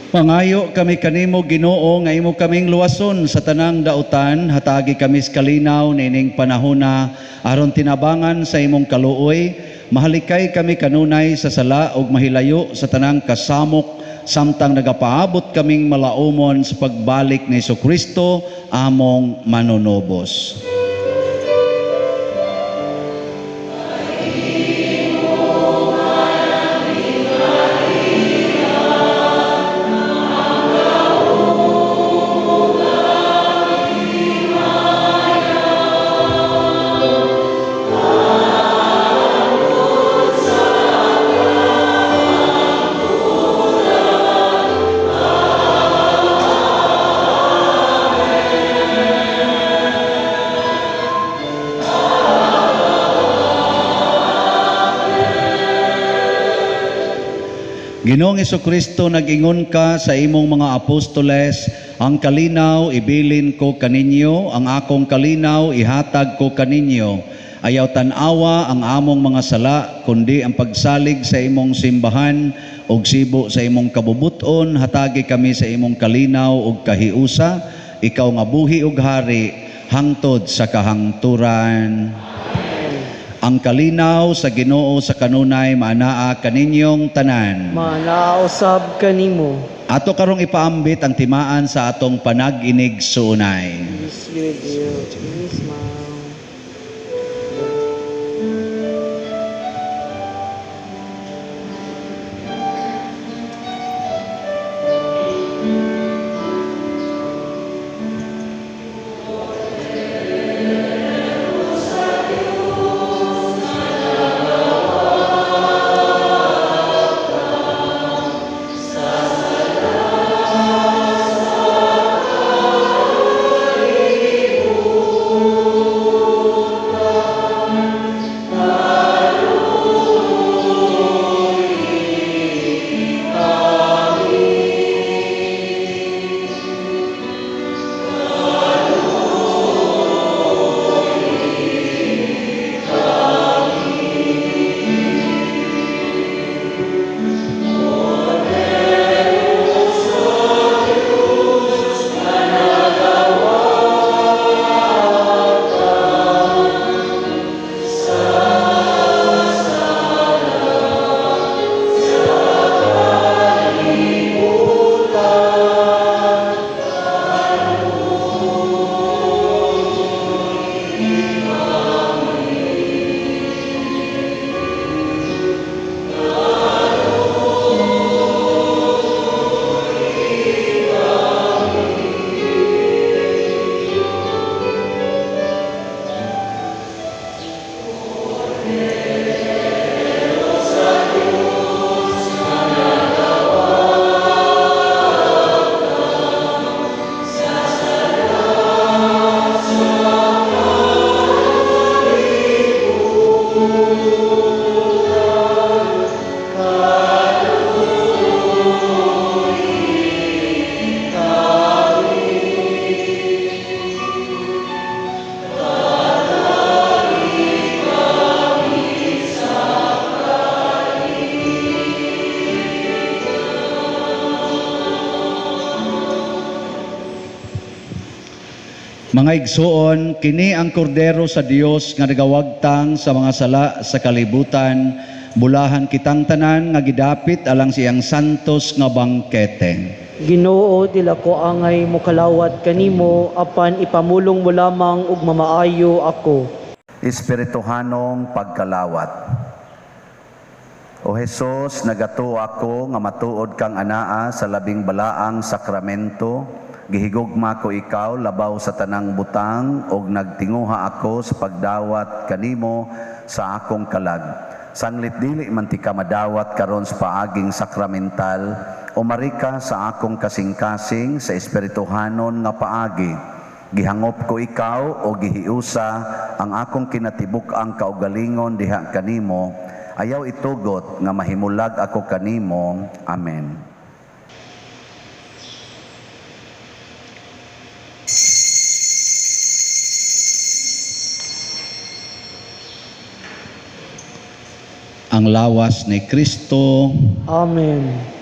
Pangayo kami kanimo Ginoo nga imo kaming luwason sa tanang dautan, hatagi kami sa kalinaw niining panahona aron tinabangan sa imong kaluoy, mahalikay kami kanunay sa sala ug mahilayo sa tanang kasamok samtang nagapaabot kaming malaumon sa pagbalik ni Hesukristo among manunubos. Ginoong Hesukristo, nag-ingon ka sa imong mga apostoles, ang kalinaw ibilin ko kaninyo, ang akong kalinaw ihatag ko kaninyo. Ayaw tan-awa ang among mga sala, kundi ang pagsalig sa imong simbahan ug sibo sa imong kabubuton, hatagi kami sa imong kalinaw ug kahiusa, ikaw nga buhi ug hari hangtod sa kahangturan. Ang kalinaw sa Ginoo sa kanunay maanaa kaninyong tanan. Maanaa usab kanimo. Ato karong ipaambit ang timaan sa atong panag-inig suunay. Peace be with you. Peace, ma'am. Mga igsoon, kini ang kordero sa Dios nga nagawagtang sa mga sala sa kalibutan. Bulahan kitang tanan nga gidapit alang siyang santos nga bangkete. Ginoo, dili ko angay mokalawat kanimo, apan ipamulong mo lamang ug mamaayo ako. Espirituhanong pagkalawat. O Hesus, nagatuo ako nga matuod kang anaa sa labing balaang sakramento. Gihigugma ko ikaw labaw sa tanang butang ug nagtinguha ako sa pagdawat kanimo sa akong kalag. Sanglit dili man ti ka madawat karon sa paaging sakramental, umari ka sa akong kasing-kasing sa espirituhanon nga paagi. Gihangop ko ikaw o gihiusa ang akong kinatibuk-ang kaugalingon diha kanimo. Ayaw itugot nga mahimulag ako kanimo. Amen. Ang lawas ni Kristo. Amen.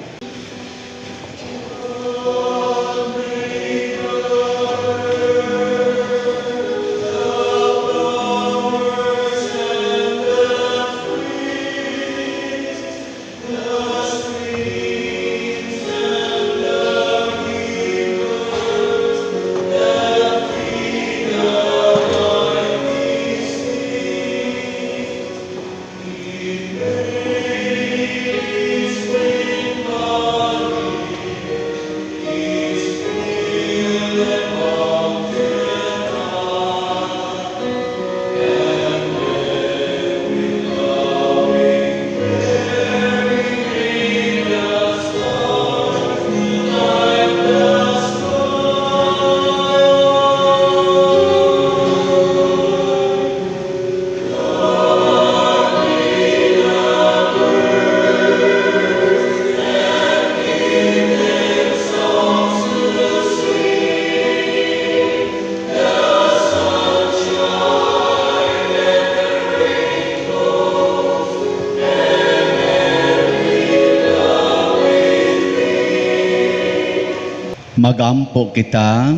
Magampo kita.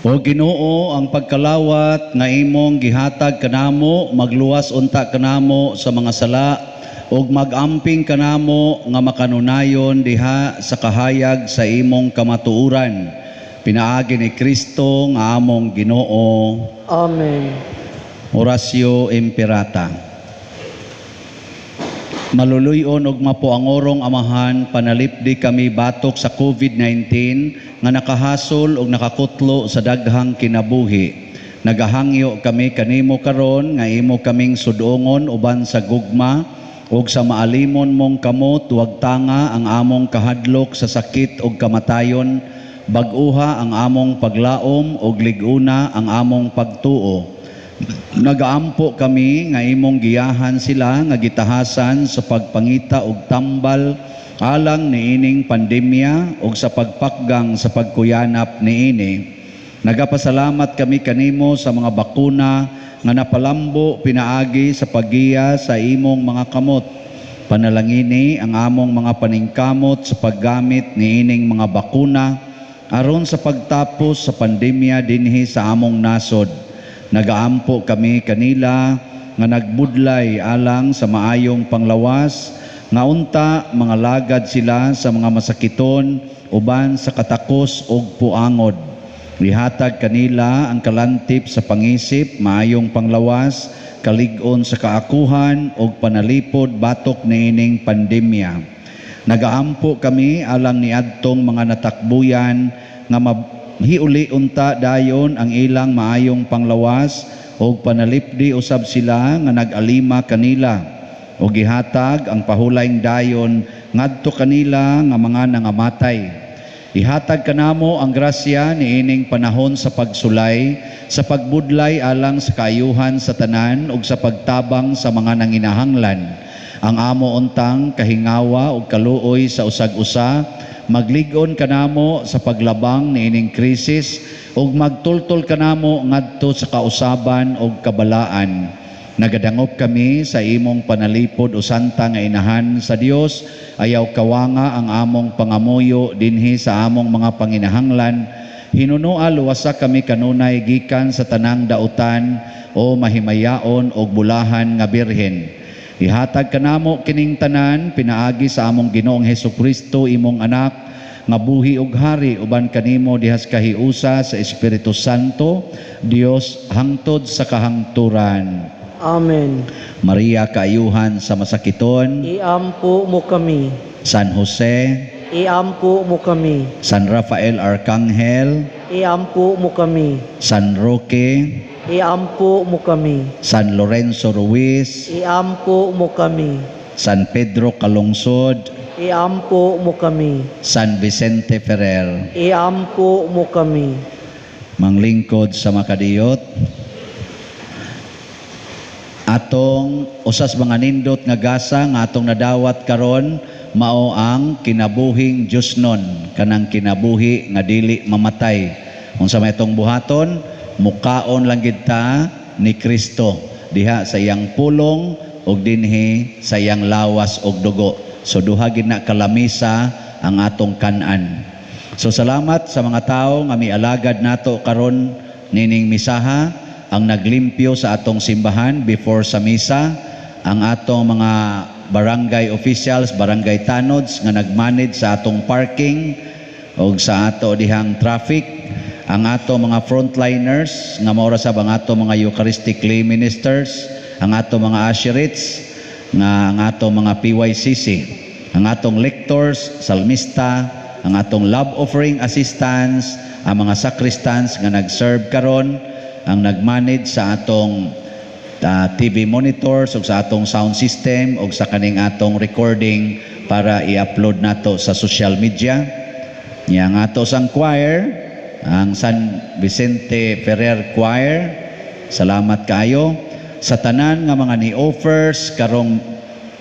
O Ginoo, ang pagkalawat nga imong gihatag kanamo, magluwas unta kanamo sa mga sala ug magamping kanamo nga makanunayon diha sa kahayag sa imong kamatuoran. Pinaagi ni Kristo nga among Ginoo. Amen. Oratio Imperata. Maluluyon og mapuangorong Amahan, panalipdi kami batok sa COVID-19 nga nakahasol og nakakutlo sa daghang kinabuhi. Nagahangyo kami kanimo karon nga imo kaming sudongon uban sa gugma ug sa maalimon mong kamot, wag tanga ang among kahadlok sa sakit ug kamatayon, bag-uha ang among paglaom ug lig-una ang among pagtuo. Nagaampo kami nga imong giyahan sila nga gitahasan sa pagpangita og tambal alang niining pandemya ug sa pagpakgang sa pagkuyanap niini. Nagapasalamat kami kanimo sa mga bakuna nga napalambo pinaagi sa paggiya sa imong mga kamot. Panalangini ang among mga paningkamot sa paggamit niining mga bakuna aron sa pagtapos sa pandemya dinhi sa among nasod. Nagaampo kami kanila nga nagbudlay alang sa maayong panglawas, nga unta mga lagad sila sa mga masakiton uban sa katakos og puangod. Ihatag kanila ang kalantip sa pangisip, maayong panglawas, kalig-on sa kaakuhan og panalipod batok niining pandemya. Nagaampo kami alang niadtong mga natakbuyan nga hiuli unta dayon ang ilang maayong panglawas og panalipdi usab sila nga nag-alima kanila og gihatag ang pahulayng dayon ngadto kanila nga mga nangamatay. Ihatag kanamo ang grasya niining panahon sa pagsulay, sa pagbudlay alang sa kaayuhan sa tanan ug sa pagtabang sa mga nanginahanglan. Ang amo untang kahingawa ug kaluoy sa usag-usa, maglig-on kanamo sa paglabang niining krisis ug magtultol kanamo ngadto sa kausaban ug kabalaan. Nagadangop kami sa imong panalipod, o Santa nga Inahan sa Dios. Ayaw kawanga ang among pangamuyo dinhi sa among mga panginahanglan. Hinunoa luwasa kami kanunay gikan sa tanang dautan, o mahimayaon og bulahan nga Birhen. Ihatag kanamo kining tanan pinaagi sa among Ginoong Hesus Kristo, imong anak, nga buhi og hari uban kanimo dihas kahiusa sa Espiritu Santo, Dios, hangtod sa kahangturan. Amen. Maria, kaayuhan sa masakiton, Iampo mo kami. San Jose, Iampo mo kami. San Rafael Arcangel, Iampo mo kami. San Roque, Iampo mo kami. San Lorenzo Ruiz, Iampo mo kami. San Pedro Calungsod, Iampo mo kami. San Vicente Ferrer. Iampo mo kami. Manglingkod sa makadiyot, atong usas mga nindot nga gasa nga atong nadawat karon mao ang kinabuhing Diosnon, kanang kinabuhi nga dili mamatay. Unsa may atong buhaton? Mukaon lang gid ta ni Kristo diha sa iyang pulong ug dinhi sa iyang lawas ug dugo. So duha gid na kalamisa ang atong kan-an. So salamat sa mga tawo nga mialagad nato karon nining misaha, ang naglimpyo sa atong simbahan before sa misa, ang atong mga barangay officials, barangay tanods nga nagmanage sa atong parking og sa ato dihang traffic, ang ato mga frontliners nga mao ra sab ang ato mga Eucharistic lay ministers, ang ato mga usherates, nga ang ato mga PYCC, ang atong lectors, salmista, ang atong love offering assistants, ang mga sacristans nga nag-serve karon, ang nag-manage sa atong TV monitors ug sa atong sound system ug sa kaning atong recording para i-upload nato sa social media. Nya ang ato sang choir, ang San Vicente Ferrer Choir, salamat kaayo sa tanan nga mga ni-offers karong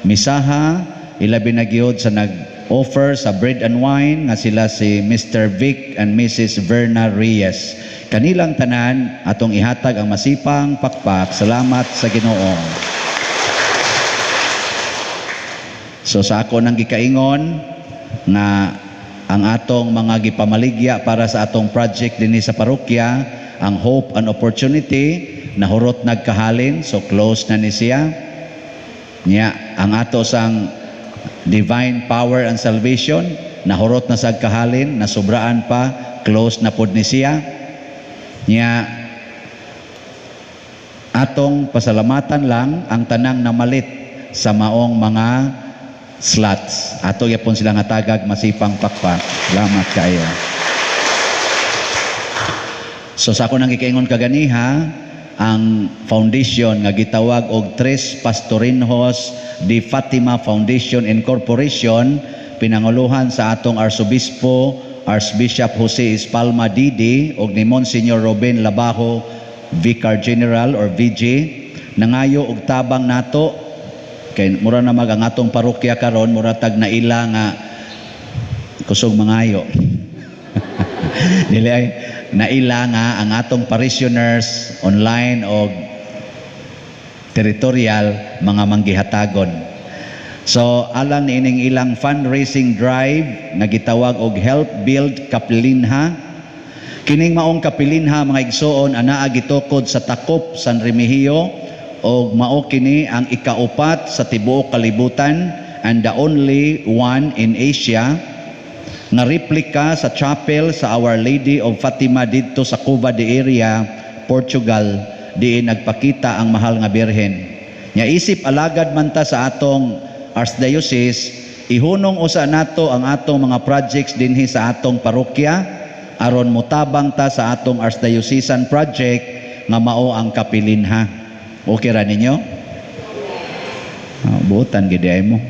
misaha, ilabi na gyud sa nag-offer sa bread and wine nga sila si Mr. Vic and Mrs. Verna Reyes. Kanilang tanan atong ihatag ang masipang pakpak. Salamat sa Ginoo. So sa ako nang gikaingon nga ang atong mga gipamaligya para sa atong project dinhi sa parokya, ang Hope and Opportunity, nahurot nagkahalin, so close na ni siya. Nya ang ato sang Divine Power and Salvation, nahurot na sa kahalin, nasubraan pa, close na pod ni siya. Nya atong pasalamatan lang ang tanang namalit sa maong mga slots. Ato gyapon sila nga tagag masipang pakpak. Salamat kayo. So sa ako nang gikaingon kaganiha, ang foundation nga gitawag og Tres Pastorinhos de Fatima Foundation Incorporation, pinanguluhan sa atong Arsobispo Archbishop Jose Espalma Didi og ni Monsignor Ruben Labajo, Vicar General or VG, nangayo og tabang nato kay mura na mag ang atong parokya karon, mura tag naila nga kusog mangayo. Dili ay naila nga ang atong parishioners online og territorial mga manggihatagon. So alang niining ilang fundraising drive nga gitawag og Help Build Kapilinha. Kining maong Kapilinha, mga igsoon, anaa gitukod sa Takop, San Remigio, og mao kini ang ikaupat sa tibuok kalibutan and the only one in Asia nga replika sa chapel sa Our Lady of Fatima didto sa Cova de Iria, Portugal, diin nagpakita ang mahal nga Birhen. Nya isip alagad man ta sa atong Archdiocese, ihunong usa nato ang atong mga projects dinhi sa atong parokya aron motabang ta sa atong Archdiocesan project nga mao ang Kapilinha. Okay ra ninyo? Oh, buotan gid ay mo.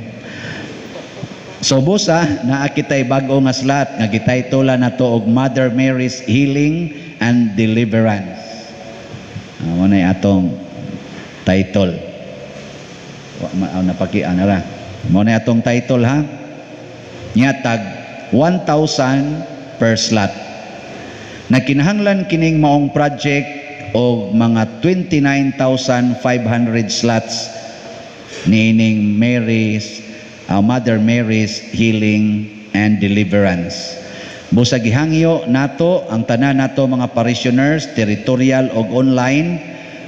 So busa naa kitay bag-o nga slot nga gitaytolan nato og Mother Mary's Healing and Deliverance. Mao na atong title. Wa ma napakian ra. Mao na atong title ha. Nya tag 1,000 per slot. Nagkinahanglan kining maong project og mga 29,500 slots niining Mary's Mother Mary's Healing and Deliverance. Busa gihangyo nato ang tanan nato mga parishioners, territorial og online,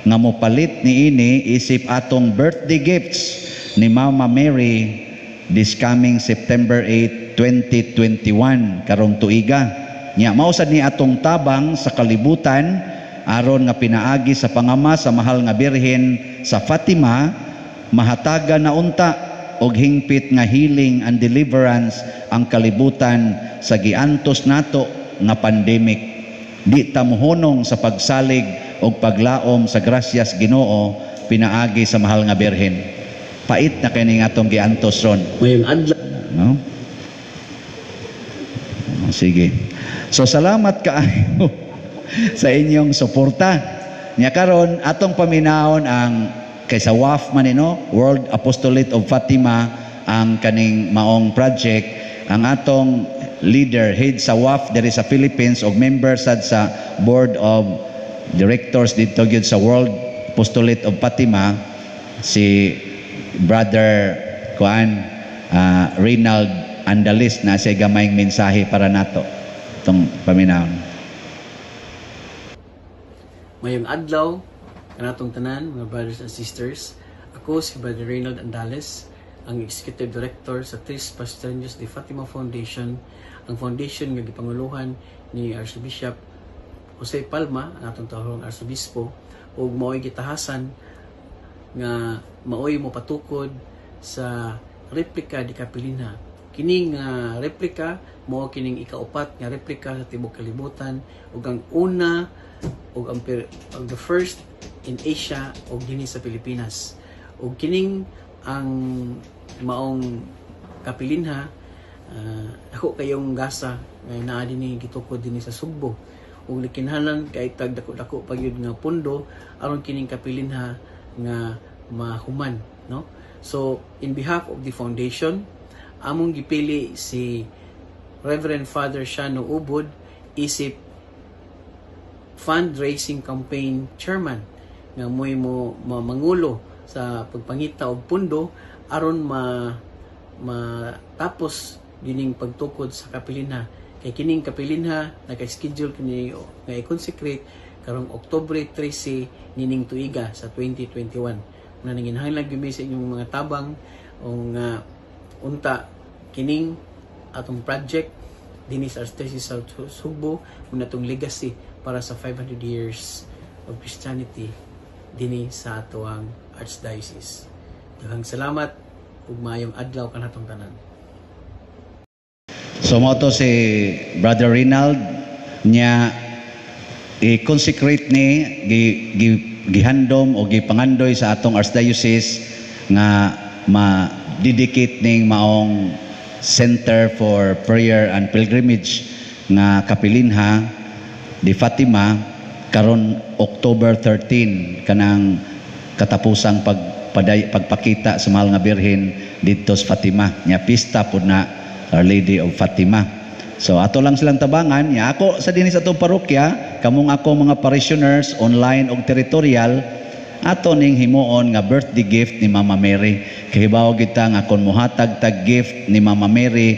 nga mopalit niini isip atong birthday gifts ni Mama Mary this coming September 8, 2021, karong tuiga. Nya mao sad ni atong tabang sa kalibutan aron nga pinaagi sa pangama sa Mahal nga Birhen sa Fatima, mahatagan na unta og hingpit nga healing and deliverance ang kalibutan sa giantos nato nga pandemic. Di ta mohunong sa pagsalig og paglaom sa grasyas Ginoo pinaagi sa Mahal nga Birhen. Pait na kini atong giantos ron. Mayong adlaw. No? Sige. So salamat kaayo sa inyong suporta. Nya karon atong paminawon ang kay sa WAF man no, World Apostolate of Fatima, ang kaning maong project. Ang atong leader, head sa WAF diri sa Philippines og member sad sa board of directors didto gyud sa World Apostolate of Fatima, si Brother kuan Reynald Andalis, na siya gamayng mensahe para nato itong paminawon. Mayong adlaw kanatong tanan, mga brothers and sisters. Ako si Brother Reynald Andales, ang Executive Director sa Tres Pastranyos de Fatima Foundation, ang foundation nga gipanguluhan ni Archbishop Jose Palma, ang atong tawhong Arsobispo, ug mao'y gitahasan nga maoy mopatukod sa replika di Capelinha. Kining replika mao kining ikaupat nga replika sa tibuok kalibutan ug ang una ug ang the first in Asia ug dinhi sa Pilipinas. Ug kining ang maong kapilinha, ako kayong gasa nga naa dinhi, gitukod dinhi sa Sugbo, ug gikinahanglan kay tag dako-dako pa gyud nga pundo aron kining kapilinha nga mahuman, no? So in behalf of the foundation, among gipili si Reverend Father Shano Ubod isip fundraising campaign chairman nga mo'y mo mangulo sa pagpangita og pundo aron ma matapos gining pagtukod sa kapilinha, kay kining kapilinha naka-schedule kini nga i-consecrate karong Oktubre 13 nining tuiga sa 2021 na nanginahanglan gyud mi sa inyong mga tabang o nga unta kining atong project dinhi sa Archdiocese sa Sugbo ug natong legacy para sa 500 years of Christianity dinhi sa atoang Archdiocese. Daghang salamat ug maayong adlaw kanatong tanan. So mo to si Brother Reynald niya, i-consecrate ni gi, gihandom o gipangandoy sa atong archdiocese nga ma-dedicate ning maong Center for Prayer and Pilgrimage nga Kapilinha di Fatima karon October 13, kanang katapusang pagpakita sa Mahal nga Birhen didto sa Fatima nya pista pud na Our Lady of Fatima. So ato lang silang tabangan nya. Ako sa dinhi sa atong parokya, kamong ako mga parishioners online og territorial, ato ning himuon nga birthday gift ni Mama Mary. Kahibaw kita nga kon mohatag tag gift ni Mama Mary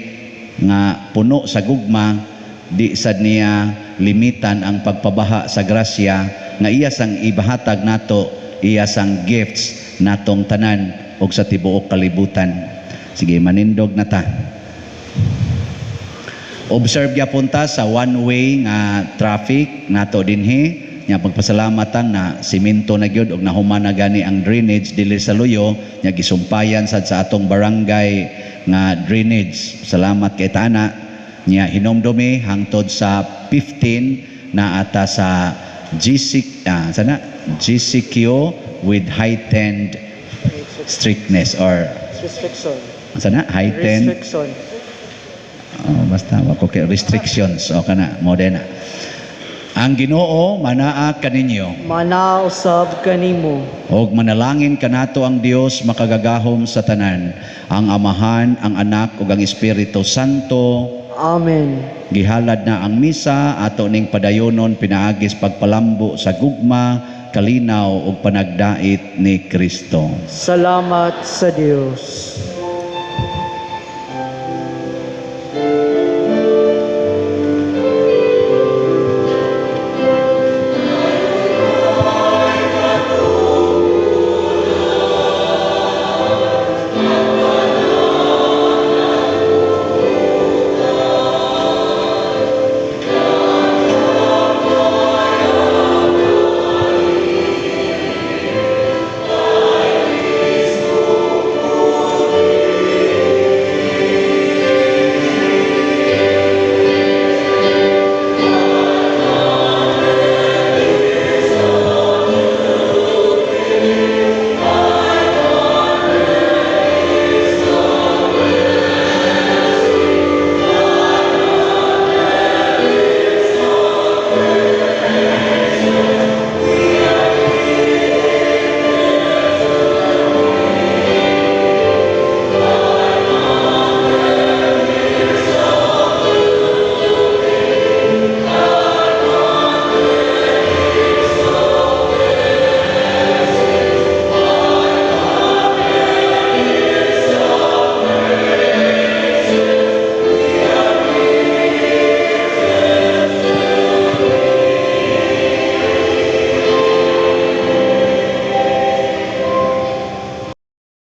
nga puno sa gugma, di sad niya limitan ang pagpabaha sa grasya nga iya sang ibahatag nato, iya sang gifts natong tanan og sa tibuok kalibutan. Sige, manindog na ta. Observe gyapon ta sa one way nga traffic nato dinhi. Nya pagpasalamatan na simento na gyud og nahuman na gani ang drainage dili sa Luyo, nya gisumpayan sad sa atong barangay nga drainage. Salamat kay tana. Nya hinomdumi hangtod sa 15 na ata sa GC sana GCQ with heightened strictness or Restriction. Sana heightened Restriction. Oh, basta wako kay restrictions o kana mo na. Ang Ginoo manaa kaninyo. Manaa usab kanimo. Og manalangin kanato ang Dios makagagahom sa tanan, ang Amahan, ang Anak ug ang Espiritu Santo. Amen. Gihalad na ang misa, ato ning padayonon pinaagis pagpalambo sa gugma, kalinaw ug panagdait ni Kristo. Salamat sa Dios.